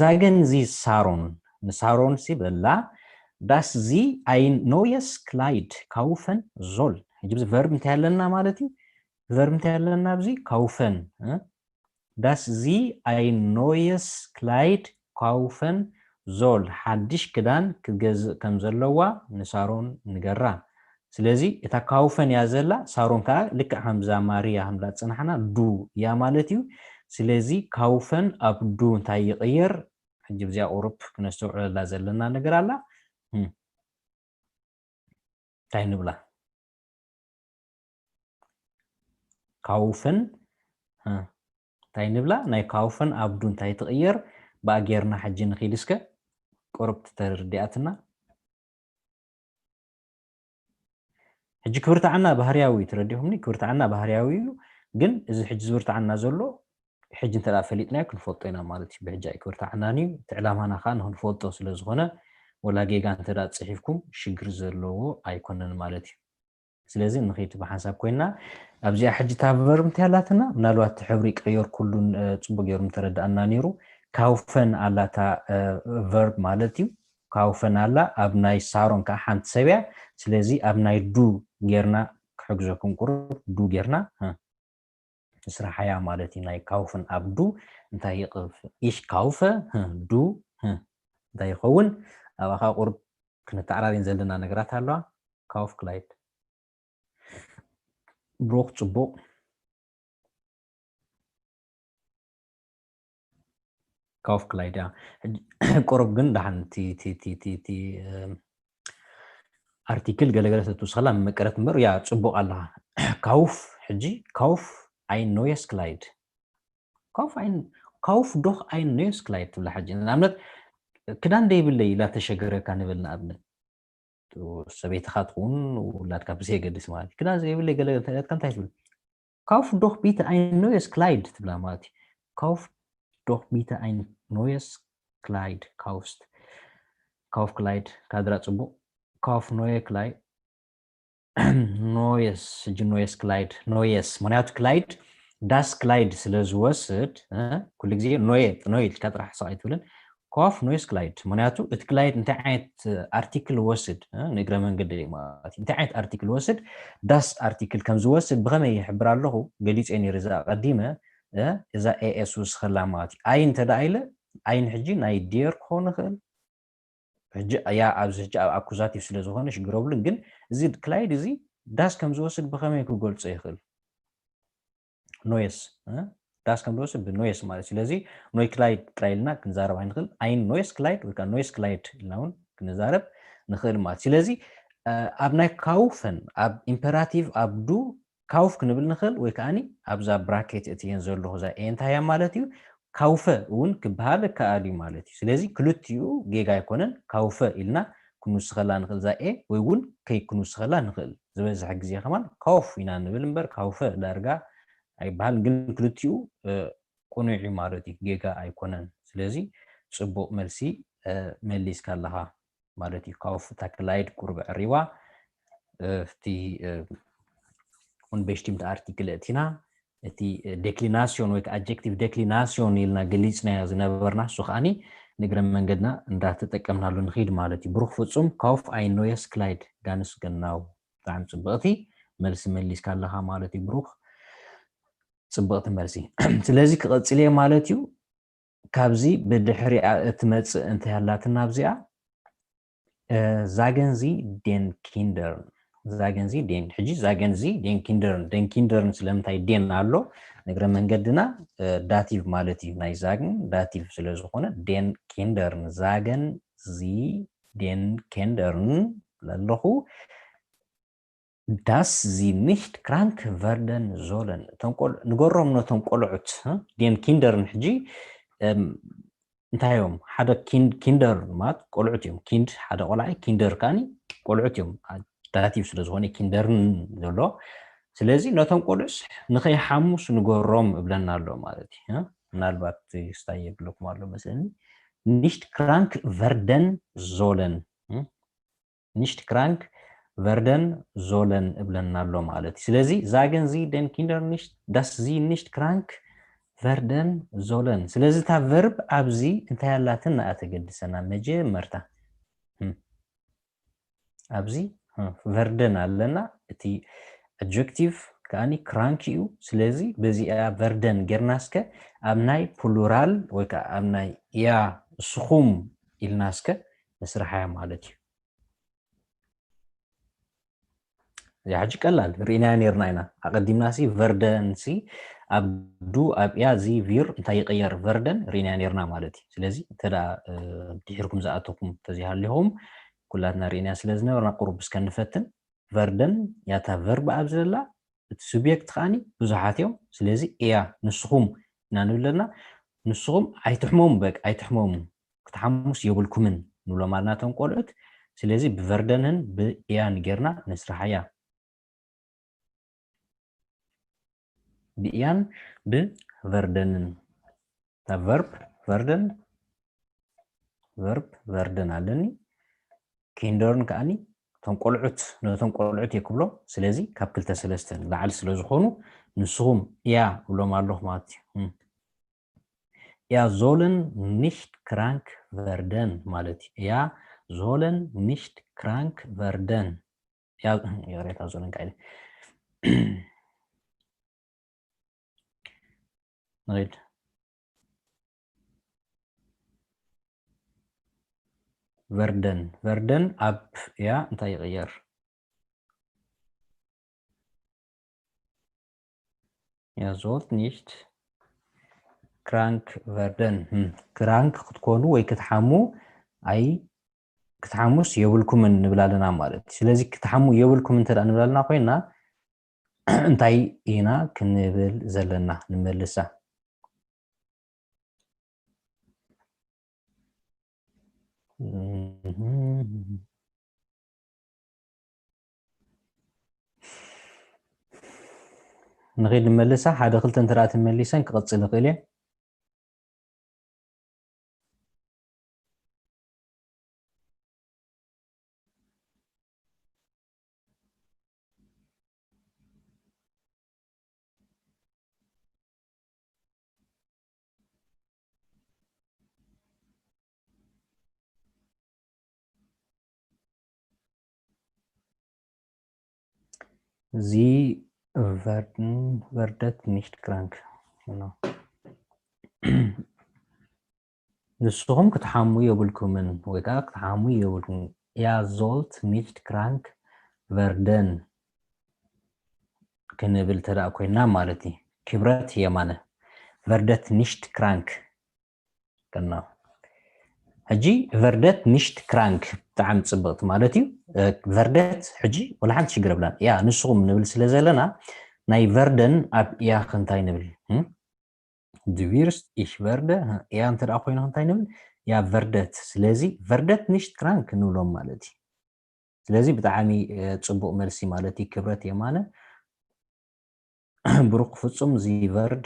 ዛገን ዚ ሳሮን፣ ንሳሮን ሲ በላ፣ ዳስ ዚ ኣይ ኖየስ ክላይድ ካውፈን ዞል። ሕጂ ዚ ቨርብ እንታይ ኣለና ማለት እዩ? ቨርብ እንታይ ኣለና ኣብዚ? ካውፈን። ዳስ ዚ ኣይ ኖየስ ክላይድ ካውፈን ዞል፣ ሓድሽ ክዳን ክትገዝእ ከም ዘለዋ ንሳሮን ንገራ። ስለዚ እታ ካውፈን እያ ዘላ፣ ሳሮን ከዓ ልክዕ ከምዛ ማርያ ከምዛ ዝፀናሕና ዱ እያ ማለት እዩ። ስለዚ ካውፈን ኣብ ዱ እንታይ ይቕየር? ሕጂ ብዚኣ ቁሩብ ክነስተውዕለላ ዘለና ነገር ኣላ። እንታይ ንብላ? ካውፈን እንታይ ንብላ? ናይ ካውፈን ኣብ ዱ እንታይ ትቕየር? ብኣ ጌርና ሕጂ ንኺድ እስከ ቁሩብ ተረዲኣትና። ሕጂ ክብርትዓና ባህርያዊ እዩ፣ ተረዲኹምኒ? ክብርትዓና ባህርያዊ እዩ። ግን እዚ ሕጂ ዝብርትዓና ዘሎ ሕጂ እንተ ፈሊጥናዮ ክንፈልጦ ኢና ማለት እዩ። ብሕጂ ኣይክብርትዓናን እዩ። እቲ ዕላማና ከዓ ንክንፈልጦ ስለ ዝኾነ፣ ወላ ጌጋ እንተ ጽሒፍኩም ሽግር ዘለዎ ኣይኮነን ማለት እዩ። ስለዚ ንኸይድ ብሓንሳብ ኮይና፣ ኣብዚኣ ሕጂ እታ ቨርብ እንታይ ኣላትና? ምናልባት እቲ ሕብሪ ቀየርኩሉን፣ እ፣ ጽቡቅ ገይሩ ምተረድኣና ነይሩ። ካውፈን ኣላታ፣ እ፣ ቨርብ ማለት እዩ። ካውፈን ኣላ፣ ኣብ ናይ ሳሮን ከዓ ሓንቲ ሰብ እያ። ስለዚ ኣብ ናይ ዱ ጌርና ክሕግዘኩም ቁሩብ ዱ ጌርና፣ እ፣ ንስራሓያ ማለት እዩ። ናይ ካውፈን ኣብ ዱ እንታይ ይቕፍ? ኢሽ ካውፈ፣ እ፣ ዱ፣ እ፣ እንታይ ይኸውን? ኣብኣ ከዓ ቁሩብ ክንተዓራሪን ዘለና ነገራት ኣለዋ። ካውፍ ክላይድ። ብሩኽ ጽቡቕ። ካውፍ ክላይድ እያ። ሕጂ ቁሩብ ግን ደሓን እቲ፣ እቲ፣ እቲ፣ እቲ፣ እቲ፣ እም፣ ኣርቲክል ገለገለ ተትውስኸላ መቀረት እምበር፣ ያ ጽቡቕ ኣለኻ። ካውፍ፣ ሕጂ ካውፍ ኣይ ኖየስ ክላይድ። ካውፍ ኣይ፣ ካውፍ ዶኽ ኣይ ኖየስ ክላይድ ትብላ። ሕጂ ንኣብነት ክዳን ደይብለይ ኢላ ተሸገረካ ንብል ንኣብነት። ሰበይትኻ ትኹን ውላድካ ብዘየገድስ ማለት እዩ። ክዳን ዘይብለይ ገለ እንተለትካ እንታይ ትብል? ካውፍ ዶኽ ቢተ ኣይ ኖየስ ክላይድ ትብላ ማለት እዩ። ካውፍ ዶኽ ቢተ ኣይ ኖየስ ክላይድ፣ ካውፍስት፣ ካውፍ ክላይድ፣ ካድራ ጽቡቕ፣ ካውፍ ኖየ ክላይ-፣ ኖየስ፣ ሕጂ ኖየስ ክላይድ፣ ኖየስ፣ ምኽንያቱ ክላይድ፣ ዳስ ክላይድ ስለ ዝወስድ፣ እ፣ ኩሉ ግዜ ኖየ፣ ኖየ ኢልካ ጥራሕ ስቕ ኣይትብልን። ካውፍ ኖየስ ክላይድ፣ ምኽንያቱ እቲ ክላይድ እንታይ ዓይነት ኣርቲክል ወስድ፣ እ፣ ንእግረ መንገዲ ማለት እዩ። እንታይ ዓይነት ኣርቲክል ወስድ፣ ዳስ ኣርቲክል ከም ዝወስድ ብኸመይ ይሕብር ኣለኹ? ገሊጸ ነይሩ እዛ ኣቐዲመ፣ እ፣ እዛ ኤ ኤስ ውስኸላ ማለት እዩ። ኣይ እንተ ደኣ ኢለ፣ ኣይን ሕጂ ናይ ዴር ክኸውን ይኽእል። ሕጂ ያ ኣብዚ ሕጂ ኣብ ኣኩዛቲቭ ስለ ዝኾነ ሽግር የብሉን። ግን እዚ ክላይድ እዚ ዳስ ከም ዝወስድ ብኸመይ ክገልጾ ይኽእል? ኖየስ፣ እ? ዳስ ከም ዝወስድ ብኖየስ ማለት። ስለዚ ኖይ ክላይድ ጥራይ ኢልና ክንዛረብ ኣይንኽእል። ኣይ ኖየስ ክላይድ ወይ ከዓ ኖየስ ክላይድ ኢልና እውን ክንዛረብ ንኽእል ማለት። ስለዚ፣ እ፣ ኣብ ናይ ካውፈን፣ ኣብ ኢምፐራቲቭ፣ ኣብ ዱ ካውፍ ክንብል ንኽእል ወይ ከኣኒ ኣብዛ ብራኬት እትየን ዘለኹ እዛ ኤ እንታይ እያ ማለት እዩ? ካውፈ እውን ክበሃል ይከኣል እዩ ማለት እዩ። ስለዚ ክልቲኡ ጌጋ ኣይኮነን። ካውፈ ኢልና ክንውስኸላ ንኽእል እዛ ኤ ወይ እውን ከይ ክንውስኸላ ንኽእል። ዝበዝሕ ግዜ ከማን ካውፍ ኢና ንብል እምበር ካውፈ ዳርጋ ኣይበሃልን። ግን ክልቲኡ፣ እ፣ ቅኑዕ እዩ ማለት እዩ፣ ጌጋ ኣይኮነን። ስለዚ ጽቡቕ መልሲ፣ እ፣ መሊስካ ኣለኻ ማለት እዩ። ካውፍ እታ ክላይድ ቁሩብ ኣዕሪባ፣ እ፣ እቲ፣ እ፣ ኡንቤሽቲምት ኣርቲክል እቲና፣ እቲ ዴክሊናስዮን ወይ ከዓ ኣጀክቲቭ ዴክሊናስዮን ኢልና ገሊጽናዮ ዝነበርና፣ እሱ ከኣኒ ንእግረ መንገድና እንዳተጠቀምናሉ ንኸይድ ማለት እዩ። ብሩኽ ፍጹም፣ ካውፍ ኣይ ኖየስ ክላይድ፣ ጋንስ ገናው። ብጣዕሚ ጽብቕቲ መልሲ መሊስካ ኣለኻ ማለት እዩ ብሩኽ። ጽብቕቲ መልሲ። ስለዚ ክቐጽል እየ ማለት እዩ። ካብዚ ብድሕሪኣ እትመጽእ እንታይ ኣላትና ኣብዚኣ? እ፣ ዛገን ዚ ዴን ኪንደርን። ዛገን ዚ ዴን፣ ሕጂ ዛገን ዚ ዴን ኪንደርን። ዴን ኪንደርን ስለምንታይ ዴን ኣሎ? ንእግረ መንገድና፣ እ፣ ዳቲቭ ማለት እዩ። ናይ ዛገን ዳቲቭ ስለ ዝኾነ ዴን ኪንደርን። ዛገን ዚ ዴን ኪንደርን ኣለኹ። ዳስ ዚ ኒሽት ክራንክ ቨርደን ዞለን። እቶም ቆል-፣ ንገሮም ነቶም ቆልዑት፣ እ፣ ዴን ኪንደርን ሕጂ፣ እም፣ እንታይ እዮም? ሓደ ኪን-፣ ኪንደር ማለት ቆልዑት እዮም። ኪንድ ሓደ ቆልዓ፣ ኪንደር ከኣኒ ቆልዑት እዮም። ዳቲቭ ስለ ዝኾነ ኪንደርን ዘሎ ስለዚ ነቶም ቆልዑስ ንኸይሓሙስ ንገሮም እብለና ኣሎ ማለት እዩ። ምናልባት ስታይ የብለኩም ኣሎ መስለኒ። Nicht krank werden sollen። Nicht krank werden sollen እብለና ኣሎ ማለት እዩ። ስለዚ sagen Sie den Kindern nicht, dass sie nicht krank werden sollen። ስለዚ እታ verb ኣብዚ እንታይ ኣላትን ንኣ ተገድሰና መጀመርታ ኣብዚ werden ኣለና። እቲ adjective ከኣኒ krank እዩ። ስለዚ በዚኣ werden ጌርና እስከ ኣብ ናይ plural ወይ ከዓ ኣብ ናይ እያ እስኹም ኢልና እስከ ንስርሓያ ማለት እዩ። እዚኣ ሕጂ ቀላል ርኢናያ ነርና ኢና። ኣቐዲምና ሲ werden ሲ ኣብ du ኣብ er sie wir እንታይ ይቕየር werden ርኢናያ ነርና ማለት እዩ። ስለዚ እንተ ድሒርኩም ዝኣተኩም ተዘይሃሊኹም ኩላትና ርኢናያ ስለ ዝነበርና ቁሩብ እስከ ንፈትን። Werden ያታ verb ኣብዚ ዘላ እቲ subject ከዓኒ ብዙሓት እዮም። ስለዚ እያ ንስኹም ኢና ንብለና። ንስኹም ኣይትሕመሙ በቅ ኣይትሕመሙ ክትሓሙስ የብልኩምን ንብሎም ኣለና እቶም ቆልዑት። ስለዚ ብቨርደንን ብእያን ጌርና ንስርሓያ። ብእያን ብቨርደንን እታ verb verden verb verden ኣለኒ። Kindern ከዓኒ እቶም ቆልዑት ነቶም ቆልዑት እየ ክብሎ። ስለዚ ካብ ክልተ ሰለስተ ንላዕሊ ስለ ዝኾኑ ንስኹም እያ እብሎም ኣለኹ ማለት እዩ። Er sollen nicht krank werden ማለት እዩ። Er sollen nicht krank werden። Er sollen keine. Nicht. Werden werden ኣብ እያ እንታይ ይቕየር? Ihr sollt nicht krank werden። Krank ክትኮኑ ወይ ክትሓሙ ኣይ ክትሓሙስ የብልኩምን ንብል ኣለና ማለት እዩ። ስለዚ ክትሓሙ የብልኩም እንተ ንብል ኣለና ኮይና እንታይ ኢና ክንብል ዘለና ንመልሳ። ንኺድ ንመልሳ ሓደ ክልተ እንተ ትመሊሰን ክቕጽል ይኽእል እየ። Sie werden werdet nicht krank. ንስኹም ክትሓሙ የብልኩምን ወይ ከዓ ክትሓሙ የብልኩም። Ihr sollt nicht krank werden ክንብል ተደኣ ኮይና ማለት እዩ። ክብረት የማነ። Werdet nicht krank። ሕጂ werdet nicht krank ብጣዕሚ ፅብቕቲ ማለት እዩ። Werdet ሕጂ ወላ ሓንቲ ሽግር የብላን። ያ ንስኹም ንብል ስለ ዘለና ናይ werden ኣብ እያ ክንታይ ንብል? Du wirst, ich werde፣ እያ እንተ ደኣ ኮይና እንታይ ንብል? Ja werdet። ስለዚ werdet nicht krank ንብሎም ማለት እዩ። ስለዚ ብጣዕሚ ጽቡቕ መልሲ ማለት እዩ። ክብረት የማነ። ብሩክ ፍጹም፣ እዚ verb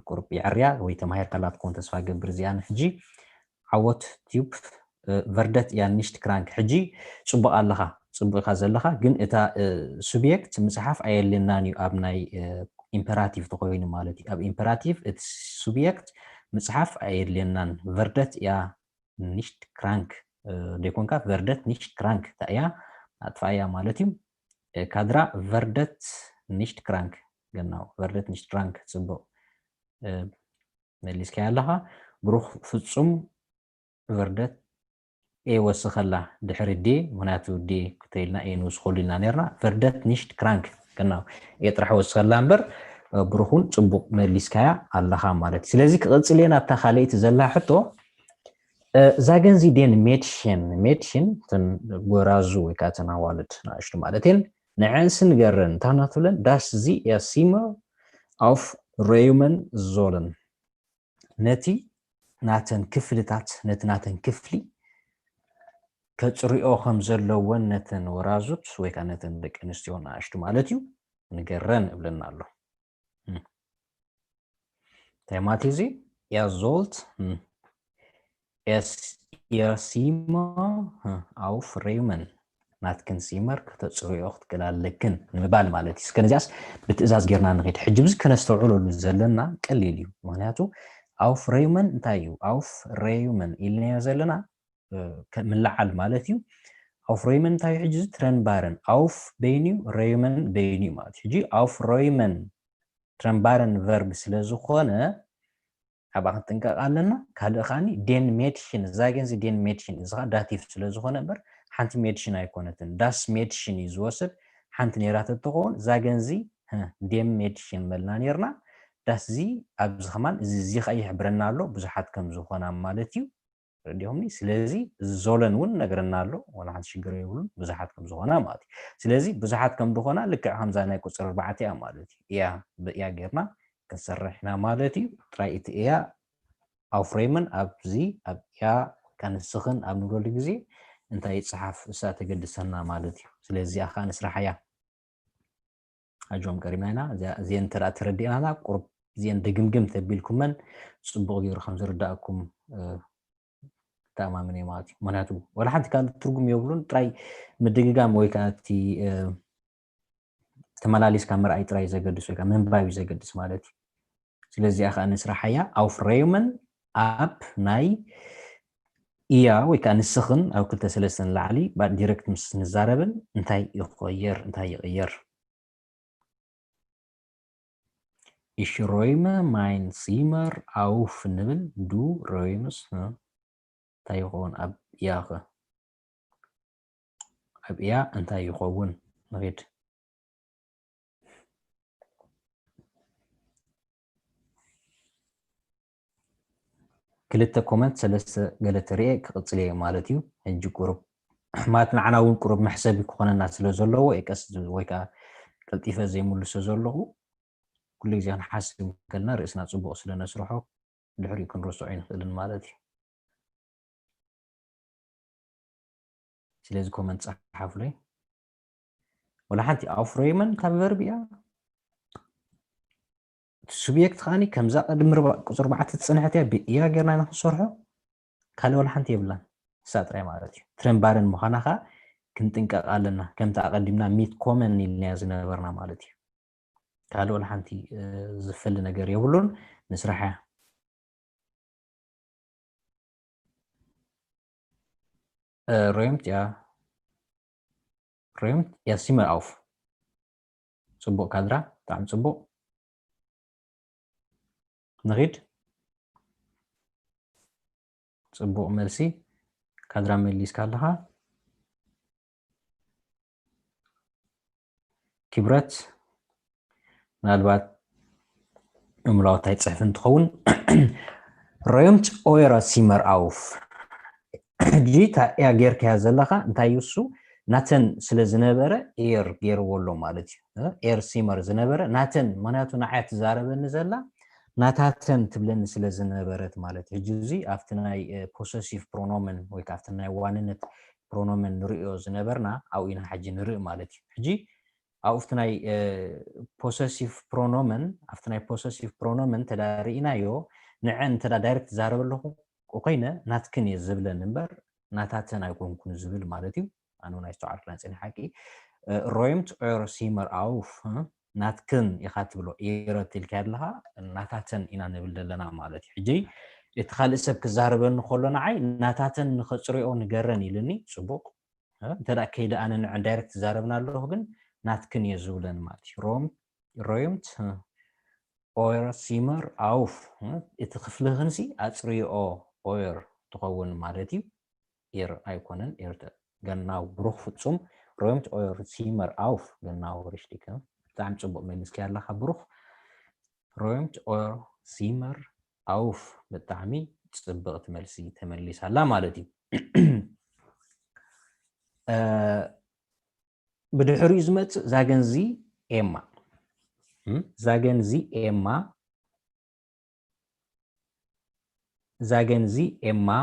ቁሩብ የዕርያ ወይ ተማሂርካላ ትኸውን ተስፋ ገብር። እዚኣን ሕጂ ዓወት ቲዩብ። Werdet ja nicht krank። ሕጂ ጽቡቕ ኣለኻ፣ ጽቡቕ ኢኻ ዘለኻ፣ ግን እታ subject ምጽሓፍ ኣየድልየናን እዩ ኣብ ናይ imperative ተኾይኑ ማለት እዩ። ኣብ imperative እቲ subject ምጽሓፍ ኣየድልየናን። Werdet ja nicht krank ደይኮንካ werdet nicht krank እንታይ እያ ኣጥፋእያ ማለት እዩ። ካድራ werdet nicht krank። ገናው werdet nicht krank ጽቡቕ መሊስካያ ኣለኻ። ብሩክ ፍጹም። Werdet ኤ ወስኸላ ድሕሪ ዴ፣ ምክንያቱ ዴ ክተይልና ኤ ንውስኸሉ ኢልና ነርና። Werdet nicht krank ገናው ኤ ጥራሕ ወስኸላ እምበር ብሩክ እውን ጽቡቕ መሊስካያ ኣለኻ ማለት እዩ። ስለዚ ክቕጽል እየ ናብታ ካልኣይቲ ዘላ ሕቶ። Sagen Sie den Mädchen፣ Mädchen እተን ጎራዙ ወይ ከዓ እተን ኣዋልድ ንኣሽቱ ማለት እየን፣ ንዐን ንገረን እንታይ ትብለን? Dass sie ihr Zimmer aufräumen sollen። ነቲ ናተን ክፍልታት ነቲ ናተን ክፍሊ ከጽርዮ ከም ዘለወን ነተን ወራዙት ወይ ከዓ ነተን ደቂ ኣንስትዮ ንኣሽቱ ማለት እዩ። ንገረን እብለና ኣሎ። እንታይ ማለት እዩ እዚ? Er sollt, hm, er, er Zimmer, hm, aufräumen። ናትክን ሲመር ከተፅርዮ ክትክእላ ኣለክን ንምባል ማለት እዩ። እስከ ነዚኣስ ብትእዛዝ ጌርና ንኸይድ። ሕጂ ብዚ ከነስተውዕለሉ ዘለና ቀሊል እዩ። ምክንያቱ aufräumen እንታይ እዩ? Aufräumen ኢልናዮ ዘለና ምልዓል ማለት እዩ። Aufräumen እንታይ እዩ? ሕጂ ትረንባረን auf በይኑ ሬዩመን በይኑ እዩ ማለት። ሕጂ aufräumen ትረንባረን ቨርብ ስለ ዝኾነ ኣብኣ ክንጥንቀቕ ኣለና። ካልእ ከዓኒ den Mädchen፣ እዛ ገንዚ den Mädchen፣ እዚ ከዓ ዳቲቭ ስለ ዝኾነ እምበር ሓንቲ ሜድሽን ኣይኮነትን። Das Mädchen እዩ ዝወስድ። ሓንቲ ነይራ ተትኸውን እዛ ገንዚ dem Mädchen መልና ነርና። ዳስ እዚ ኣብዚ ከማን እዚ እዚ ከዓ ይሕብረና ኣሎ ብዙሓት ከም ዝኾና ማለት እዩ። ረዲኹምኒ? ስለዚ እዚ ዞለን እውን ነግረና ኣሎ፣ ዋላ ሓንቲ ሽግር የብሉን፣ ብዙሓት ከም ዝኾና ማለት እዩ። ስለዚ ብዙሓት ከም ዝኾና ልክዕ ከምዛ ናይ ቁፅሪ ኣርባዕተ እያ ማለት እዩ። እያ ብእያ ጌርና ክንሰርሕ ኢና ማለት እዩ። ጥራይ እቲ እያ ኣውፍሬምን ኣብዚ ኣብ እያ ከንስኽን ኣብ ንብለሉ ግዜ እንታይ ይፅሓፍ እሳ ተገድሰና ማለት እዩ። ስለዚ እዚኣ ከዓ ንስራሓያ። ኣጆም ቀሪብና ኢና። እዚኣ- እዚአን እንተ ደኣ ተረዲእናና ቁሩብ እዚአን ድግምግም ተቢልኩመን ጽቡቕ ገይሩ ከም ዝርዳእኩም እ፣ ተኣማምን እየ ማለት እዩ። ምክንያቱ ወላ ሓንቲ ካልእ ትርጉም የብሉን። ጥራይ ምድግጋም ወይ ከዓ እቲ እ፣ ተመላሊስካ ምርኣይ ጥራይ ዘገድስ ወይ ከዓ ምንባብ እዩ ዘገድስ ማለት እዩ። ስለዚኣ ከዓ ንስራሓያ ኣውፍሬምን ኣብ ናይ እያ ወይ ከዓ ንስኽን ኣብ ክልተ ሰለስተ ንላዕሊ ባ- ዲረክት ምስ ንዛረብን እንታይ ይቆየር እንታይ ይቕየር? Ich räume mein Zimmer auf ንብል du räumst እንታይ ይኸውን ኣብ እያኸ? ኣብ እያ እንታይ ይኸውን? ንኺድ። ክልተ ኮመንት ሰለስተ ገለ ተሪኤ ክቕጽል እየ ማለት እዩ። ሕጂ ቁሩብ ማለት ንዓና እውን ቁሩብ መሕሰቢ ክኾነና ስለ ዘለዎ እየ ቀስ ዝብል ወይ ከዓ ቀልጢፈ ዘይምልሶ ዘለኹ። ኩሉ ግዜ ክንሓስብ ከለና ርእስና ጽቡቕ ስለ ነስርሖ ድሕሪኡ ክንርስዖ ኣይንኽእልን ማለት እዩ። ስለዚ ኮመንት ጸሓፉለይ። ወላ ሓንቲ ኣውፍሬመን ካብ ቨርብ እያ። እቲ ሱብየክት ከዓኒ ከምዛ ቅድሚ ርባ- ቁፅሪ ኣርባዕተ ዝፀንሐት እያ ብእያ ጌርና ኢና ክንሰርሖ። ካልእ ወላ ሓንቲ የብላን። ንሳ ጥራይ ማለት እዩ። ትረንባረን ምዃና ከዓ ክንጥንቀቕ ኣለና። ከምቲ ኣቐዲምና ሚት ኮመን ኢልናዮ ዝነበርና ማለት እዩ። ካልእ ወላ ሓንቲ እ፣ ዝፈሊ ነገር የብሉን። ንስራሕ እያ። Äh, räumt er, räumt er Zimmer auf. ጽቡቕ ካድራ፣ ብጣዕሚ ጽቡቕ። ንኺድ። ጽቡቕ መልሲ። ካድራ መሊስካ ኣለኻ። ክብረት ምናልባት እምላወት ኣይፅሕፍን ትኸውን። Räumt euer Zimmer auf. ሕጂ እታ እያ ጌርካያ ዘለኻ እንታይ እዩ እሱ ናተን ስለ ዝነበረ er ገይርዎ ኣሎ ማለት እዩ። Er Zimmer ዝነበረ ናተን ምክንያቱ ንዓያ ትዛረበኒ ዘላ ናታተን ትብለኒ ስለ ዝነበረት ማለት እዩ። ሕጂ እዚ ኣብቲ ናይ possessive pronomen ወይ ከዓ ኣብቲ ናይ ዋንነት pronomen ንርእዮ ዝነበርና ኣብኡ ኢና ሕጂ ንርኢ ማለት እዩ። ሕጂ ኣብኡ ኣብቲ ናይ possessive pronomen ኣብቲ ናይ possessive pronomen ተዳርኢናዮ ንዐን እንተ direct ትዛረብ ኣለኹ ኮይነ ናትክን እየ ዝብለን እምበር ናታተን ኣይኮንኩን ዝብል ማለት እዩ። ኣነ እውን ኣይስተውዓልኩን ፅን ሓቂ räumt euer Zimmer auf ናትክን ኢኻ ትብሎ ኢረት ኢልካ ኣለኻ ናታተን ኢና ንብል ዘለና ማለት እዩ። ሕጂ እቲ ካልእ ሰብ ክዛረበኒ ከሎ ንዓይ ናታተን ንኸፅሪኦ ንገረን ኢልኒ ፅቡቕ እንተ ደኣ ከይደ ኣነ ንዐን direct ትዛረብና ኣለኹ ግን ናትክን እየ ዝብለን ማለት እዩ። Räumt räumt euer Zimmer auf እቲ ክፍልኽንሲ ኣፅሪኦ euer ትኸውን ማለት እዩ። Ihr ኣይኮነን ihr genau ብሩኽ ፍጹም räumt euer Zimmer auf genau richtig ብጣዕሚ ጽቡቕ መሊስካ ኣለኻ ብሩኽ räumt euer Zimmer auf ብጣዕሚ ጽብቕቲ መልሲ ተመሊሳላ ማለት እዩ። ብድሕሪኡ ዝመጽእ sagen Sie Emma sagen Sie Emma sagen Sie Emma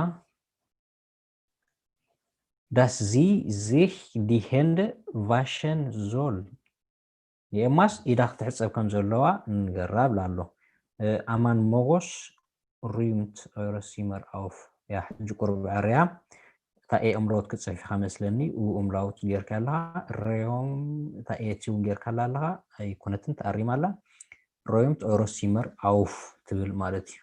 dass sie sich die Hände waschen soll. ንኤማስ ኢዳ ክትሕጸብ ከም ዘለዋ ንገራ ብላ ኣሎ። ኣማን ሞጎስ ሩይምት ኦይረሲመር ኣውፍ። ያ ሕጂ ቁርብ ዕርያ እታ ኤ እምሮት ክጽሕፊኻ መስለኒ። ኡ እምላውት ጌርካ ኣለኻ። ሬዮም እታ ኤቲ እውን ጌርካ ኣላ ኣለኻ። ኣይኮነትን፣ ተኣሪማ ኣላ። ሮይምት ኦይረሲመር ኣውፍ ትብል ማለት እዩ።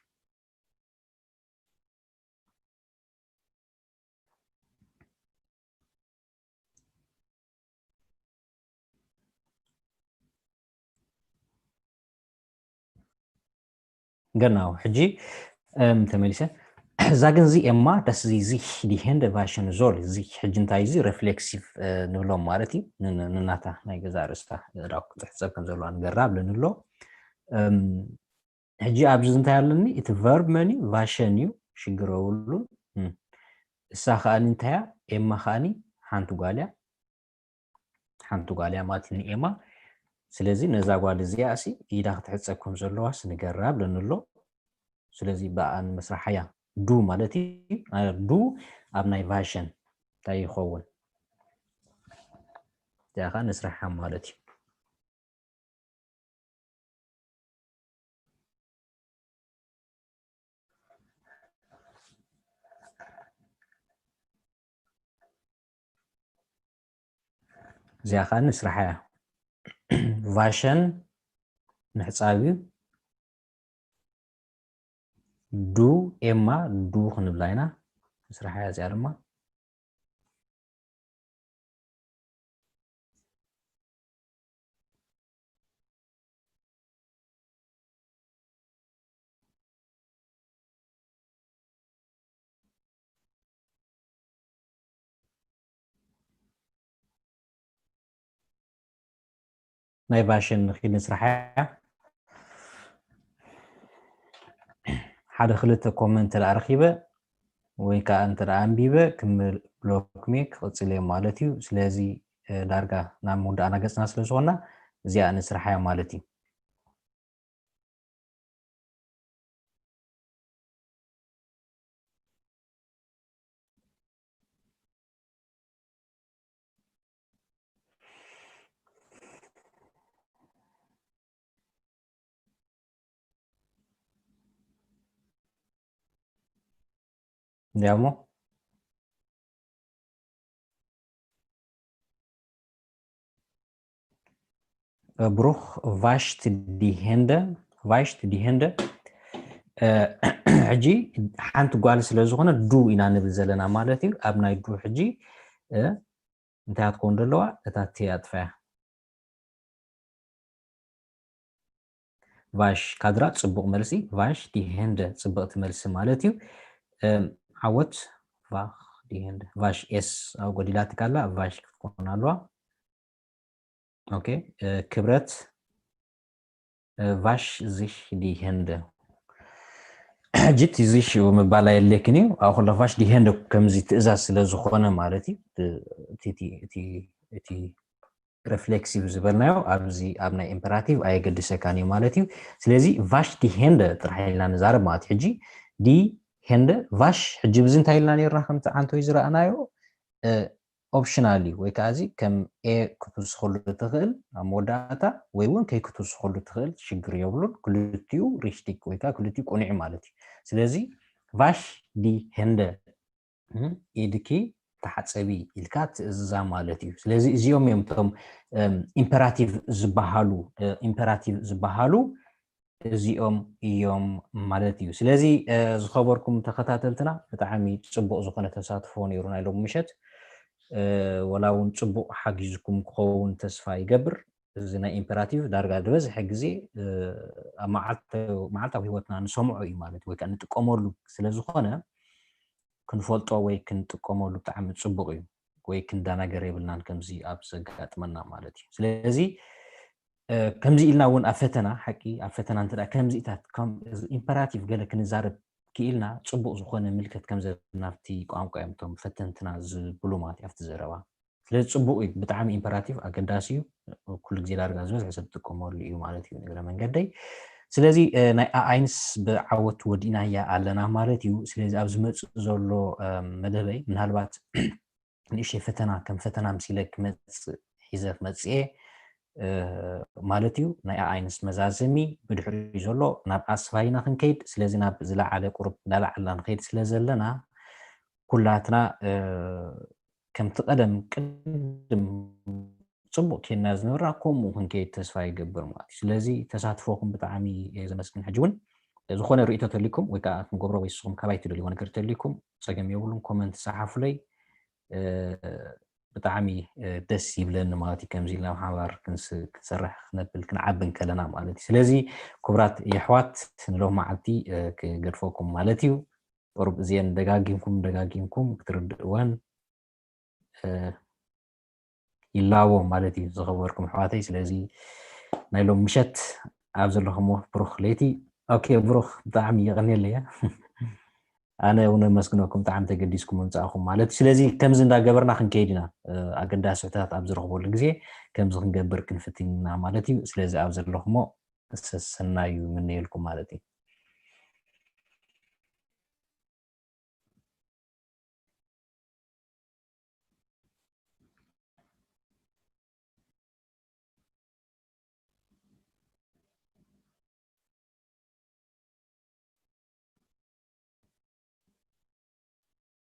Genau, ሕጂ ተመሊሰ። Sagen Sie Emma, dass sie sich die Hände waschen soll? Sich ሕጂ እንታይ እዚ ሬፍሌክሲቭ ንብሎም ማለት እዩ። ንናታ ናይ ገዛ ርእስታ ዳው ክትሕፀብ ከም ዘለዋ ንገራ ብለኒ ኣሎ። ሕጂ ኣብዚ እንታይ ኣለኒ? እቲ ቨርብ መን እዩ? ቫሸን እዩ። ሽግር የብሉን። እሳ ከኣኒ እንታይ እያ? ኤማ ከኣኒ ሓንቲ ጓል እያ። ሓንቲ ጓል እያ ማለት ንኤማ። ስለዚ ነዛ ጓል እዚኣ ሲ ኢዳ ክትሕፀብ ከም ዘለዋ ሲ ንገራ ብለኒ ኣሎ። ስለዚ ብኣ ንምስራሕ እያ። ዱ ማለት እዩ። ዱ ኣብ ናይ ቫሸን እንታይ ይኸውን? እዚኣ ከዓ ንስራሓ ማለት እዩ። እዚኣ ከዓ ንስራሓ እያ። ቫሸን ምሕፃብ እዩ። ዱ ኤማ ዱ ክንብላ ኢና። ንስራሓ እያ እዚኣ ድማ። ናይ ቫሸን ንኺድ ንስራሕ እያ። ሓደ ክልተ ኮመንት ደኣ ረኺበ ወይ ከዓ እንተ ደኣ ኣንቢበ ክምል ብሎክሜ ክቕፅል እየ ማለት እዩ። ስለዚ ዳርጋ ናብ ምውዳእና ገፅና ስለ ዝኾና እዚኣ ንስራሕ እያ ማለት እዩ። እንዲያሞ ብሩኽ ቫሽት ዲሄንደ ቫሽት ዲሄንደ። ሕጂ ሓንቲ ጓል ስለ ዝኾነ ዱ ኢና ንብል ዘለና ማለት እዩ። ኣብ ናይ ዱ ሕጂ እንታይ ክትከውን ዘለዋ? እታ ቲ ኣጥፋያ። ቫሽ ካድራ ጽቡቕ መልሲ። ቫሽ ዲሄንደ ጽብቕቲ መልሲ ማለት እዩ። ዓወት ቫኽ ዲሄንደ ቫሽ ኤስ ኣብ ጎዲላትካ ኣላ፣ ቫሽ ክትኮን ኣለዋ። ኦኬ። ክብረት ቫሽ ዚሽ ዲሄንደ ሕጂ እቲ ዚሽ ምባል ኣየድልየክን እዩ። ኣብ ኩሎ ቫሽ ዲሄንደ ከምዚ ትእዛዝ ስለ ዝኾነ ማለት እዩ። እቲ ሬፍሌክሲቭ ዝበልናዮ ኣብዚ ኣብ ናይ ኢምፐራቲቭ ኣየገድሰካን እዩ ማለት እዩ። ስለዚ ቫሽ ዲ ሄንደ ጥራሕ ኢልና ንዛረብ ማለት እዩ። ሕጂ ዲ ሄንደ ቫሽ ሕጂ ብዚ እንታይ ኢልና ነርና? ከምቲ ዓንቶይ ዝረኣናዮ ኦፕሽናል እዩ፣ ወይ ከዓ እዚ ከም ኤ ክትውስኸሉ ትኽእል ኣብ መወዳእታ ወይ እውን ከይክትውስኸሉ ትኽእል ሽግር የብሉን። ክልቲኡ ሪሽቲክ ወይ ከዓ ክልቲኡ ቁኑዕ ማለት እዩ። ስለዚ ቫሽ ዲ ሄንደ ኢድኪ ተሓፀቢ ኢልካ ትእዝዛ ማለት እዩ። ስለዚ እዚኦም እዮም እቶም ኢምፐራቲቭ ዝበሃሉ ኢምፐራቲቭ ዝበሃሉ እዚኦም እዮም ማለት እዩ። ስለዚ ዝኸበርኩም ተኸታተልትና ብጣዕሚ ፅቡቕ ዝኾነ ተሳትፎ ነይሩ ናይ ሎም ምሸት። ወላ እውን ፅቡቕ ሓጊዝኩም ክኸውን ተስፋ ይገብር። እዚ ናይ ኢምፐራቲቭ ዳርጋ ዝበዝሐ ግዜ ኣብ መዓልታዊ ህይወትና ንሰምዖ እዩ ማለት ወይ ከዓ ንጥቀመሉ ስለዝኾነ ክንፈልጦ ወይ ክንጥቀመሉ ብጣዕሚ ፅቡቕ እዩ። ወይ ክንዳናገር የብልናን ከምዚ ኣብ ዘጋጥመና ማለት እዩ። ስለዚ ከምዚ ኢልና እውን ኣብ ፈተና ሓቂ ኣብ ፈተና እንተ ከምዚታት ኢምፐራቲቭ ገለ ክንዛረብ ክኢልና ፅቡቕ ዝኾነ ምልከት ከም ዘለና ኣብቲ ቋንቋ እዮም እቶም ፈተንትና ዝብሉ ማለት እዩ ኣብቲ ዘረባ። ስለዚ ፅቡቕ እዩ፣ ብጣዕሚ ኢምፐራቲቭ ኣገዳሲ እዩ። ኩሉ ግዜ ዳርጋ ዝበዝሐ ሰብ ዝጥቀመሉ እዩ ማለት እዩ እግረ መንገደይ። ስለዚ ናይ ኣኣይንስ ብዓወት ወዲእናያ ኣለና ማለት እዩ። ስለዚ ኣብ ዝመፅእ ዘሎ መደበይ ምናልባት ንእሽተይ ፈተና ከም ፈተና ምሲለ ክመፅእ ሒዘ ክመፅእ እየ። ማለት እዩ። ናይ ኣኣይንስ መዛዘሚ ብድሕሪኡ ዘሎ ናብ ኣስፋይና ክንከይድ፣ ስለዚ ናብ ዝለዓለ ቁሩብ እንዳለዓልና ንኸይድ ስለ ዘለና ኩላትና ከምቲ ቀደም ቅድም ፅቡቅ ኬና ዝነበርና ከምኡ ክንከይድ ተስፋ ይገብር ማለት እዩ። ስለዚ ተሳትፎኩም ብጣዕሚ እየ ዘመስግን። ሕጂ እውን ዝኾነ ርእቶ ተሊኩም ወይ ከዓ ክንገብሮ ወይ ንስኹም ካባይ ትደልይዎ ነገር ተሊኩም ፀገም የብሉን፣ ኮመንት ፀሓፉለይ። ብጣዕሚ ደስ ይብለኒ ማለት እዩ። ከምዚ ኢልና ብሓባር ክንሰርሕ ክነብል ክንዓቢ እንከለና ማለት እዩ። ስለዚ ክቡራት የሕዋት ንሎም መዓልቲ ክገድፈኩም ማለት እዩ። ቁሩብ እዚአን ደጋጊምኩም ደጋጊምኩም ክትርድእወን ይላቦ ማለት እዩ ዝኸበርኩም ኣሕዋተይ። ስለዚ ናይ ሎም ምሸት ኣብ ዘለኹሞ ብሩኽ ለይቲ። ኦኬ ብሩኽ ብጣዕሚ የቐንየለይ። ኣነ እውን ኣመስግነኩም ብጣዕሚ ተገዲስኩም ምምፃእኹም ማለት እዩ። ስለዚ ከምዚ እንዳገበርና ክንከይድ ኢና። ኣገዳሲ ሕቶታት ኣብ ዝረኽበሉ ግዜ ከምዚ ክንገብር ክንፍትን ኢና ማለት እዩ። ስለዚ ኣብ ዘለኹሞ ሰሰናዩ ምነየልኩም ማለት እዩ።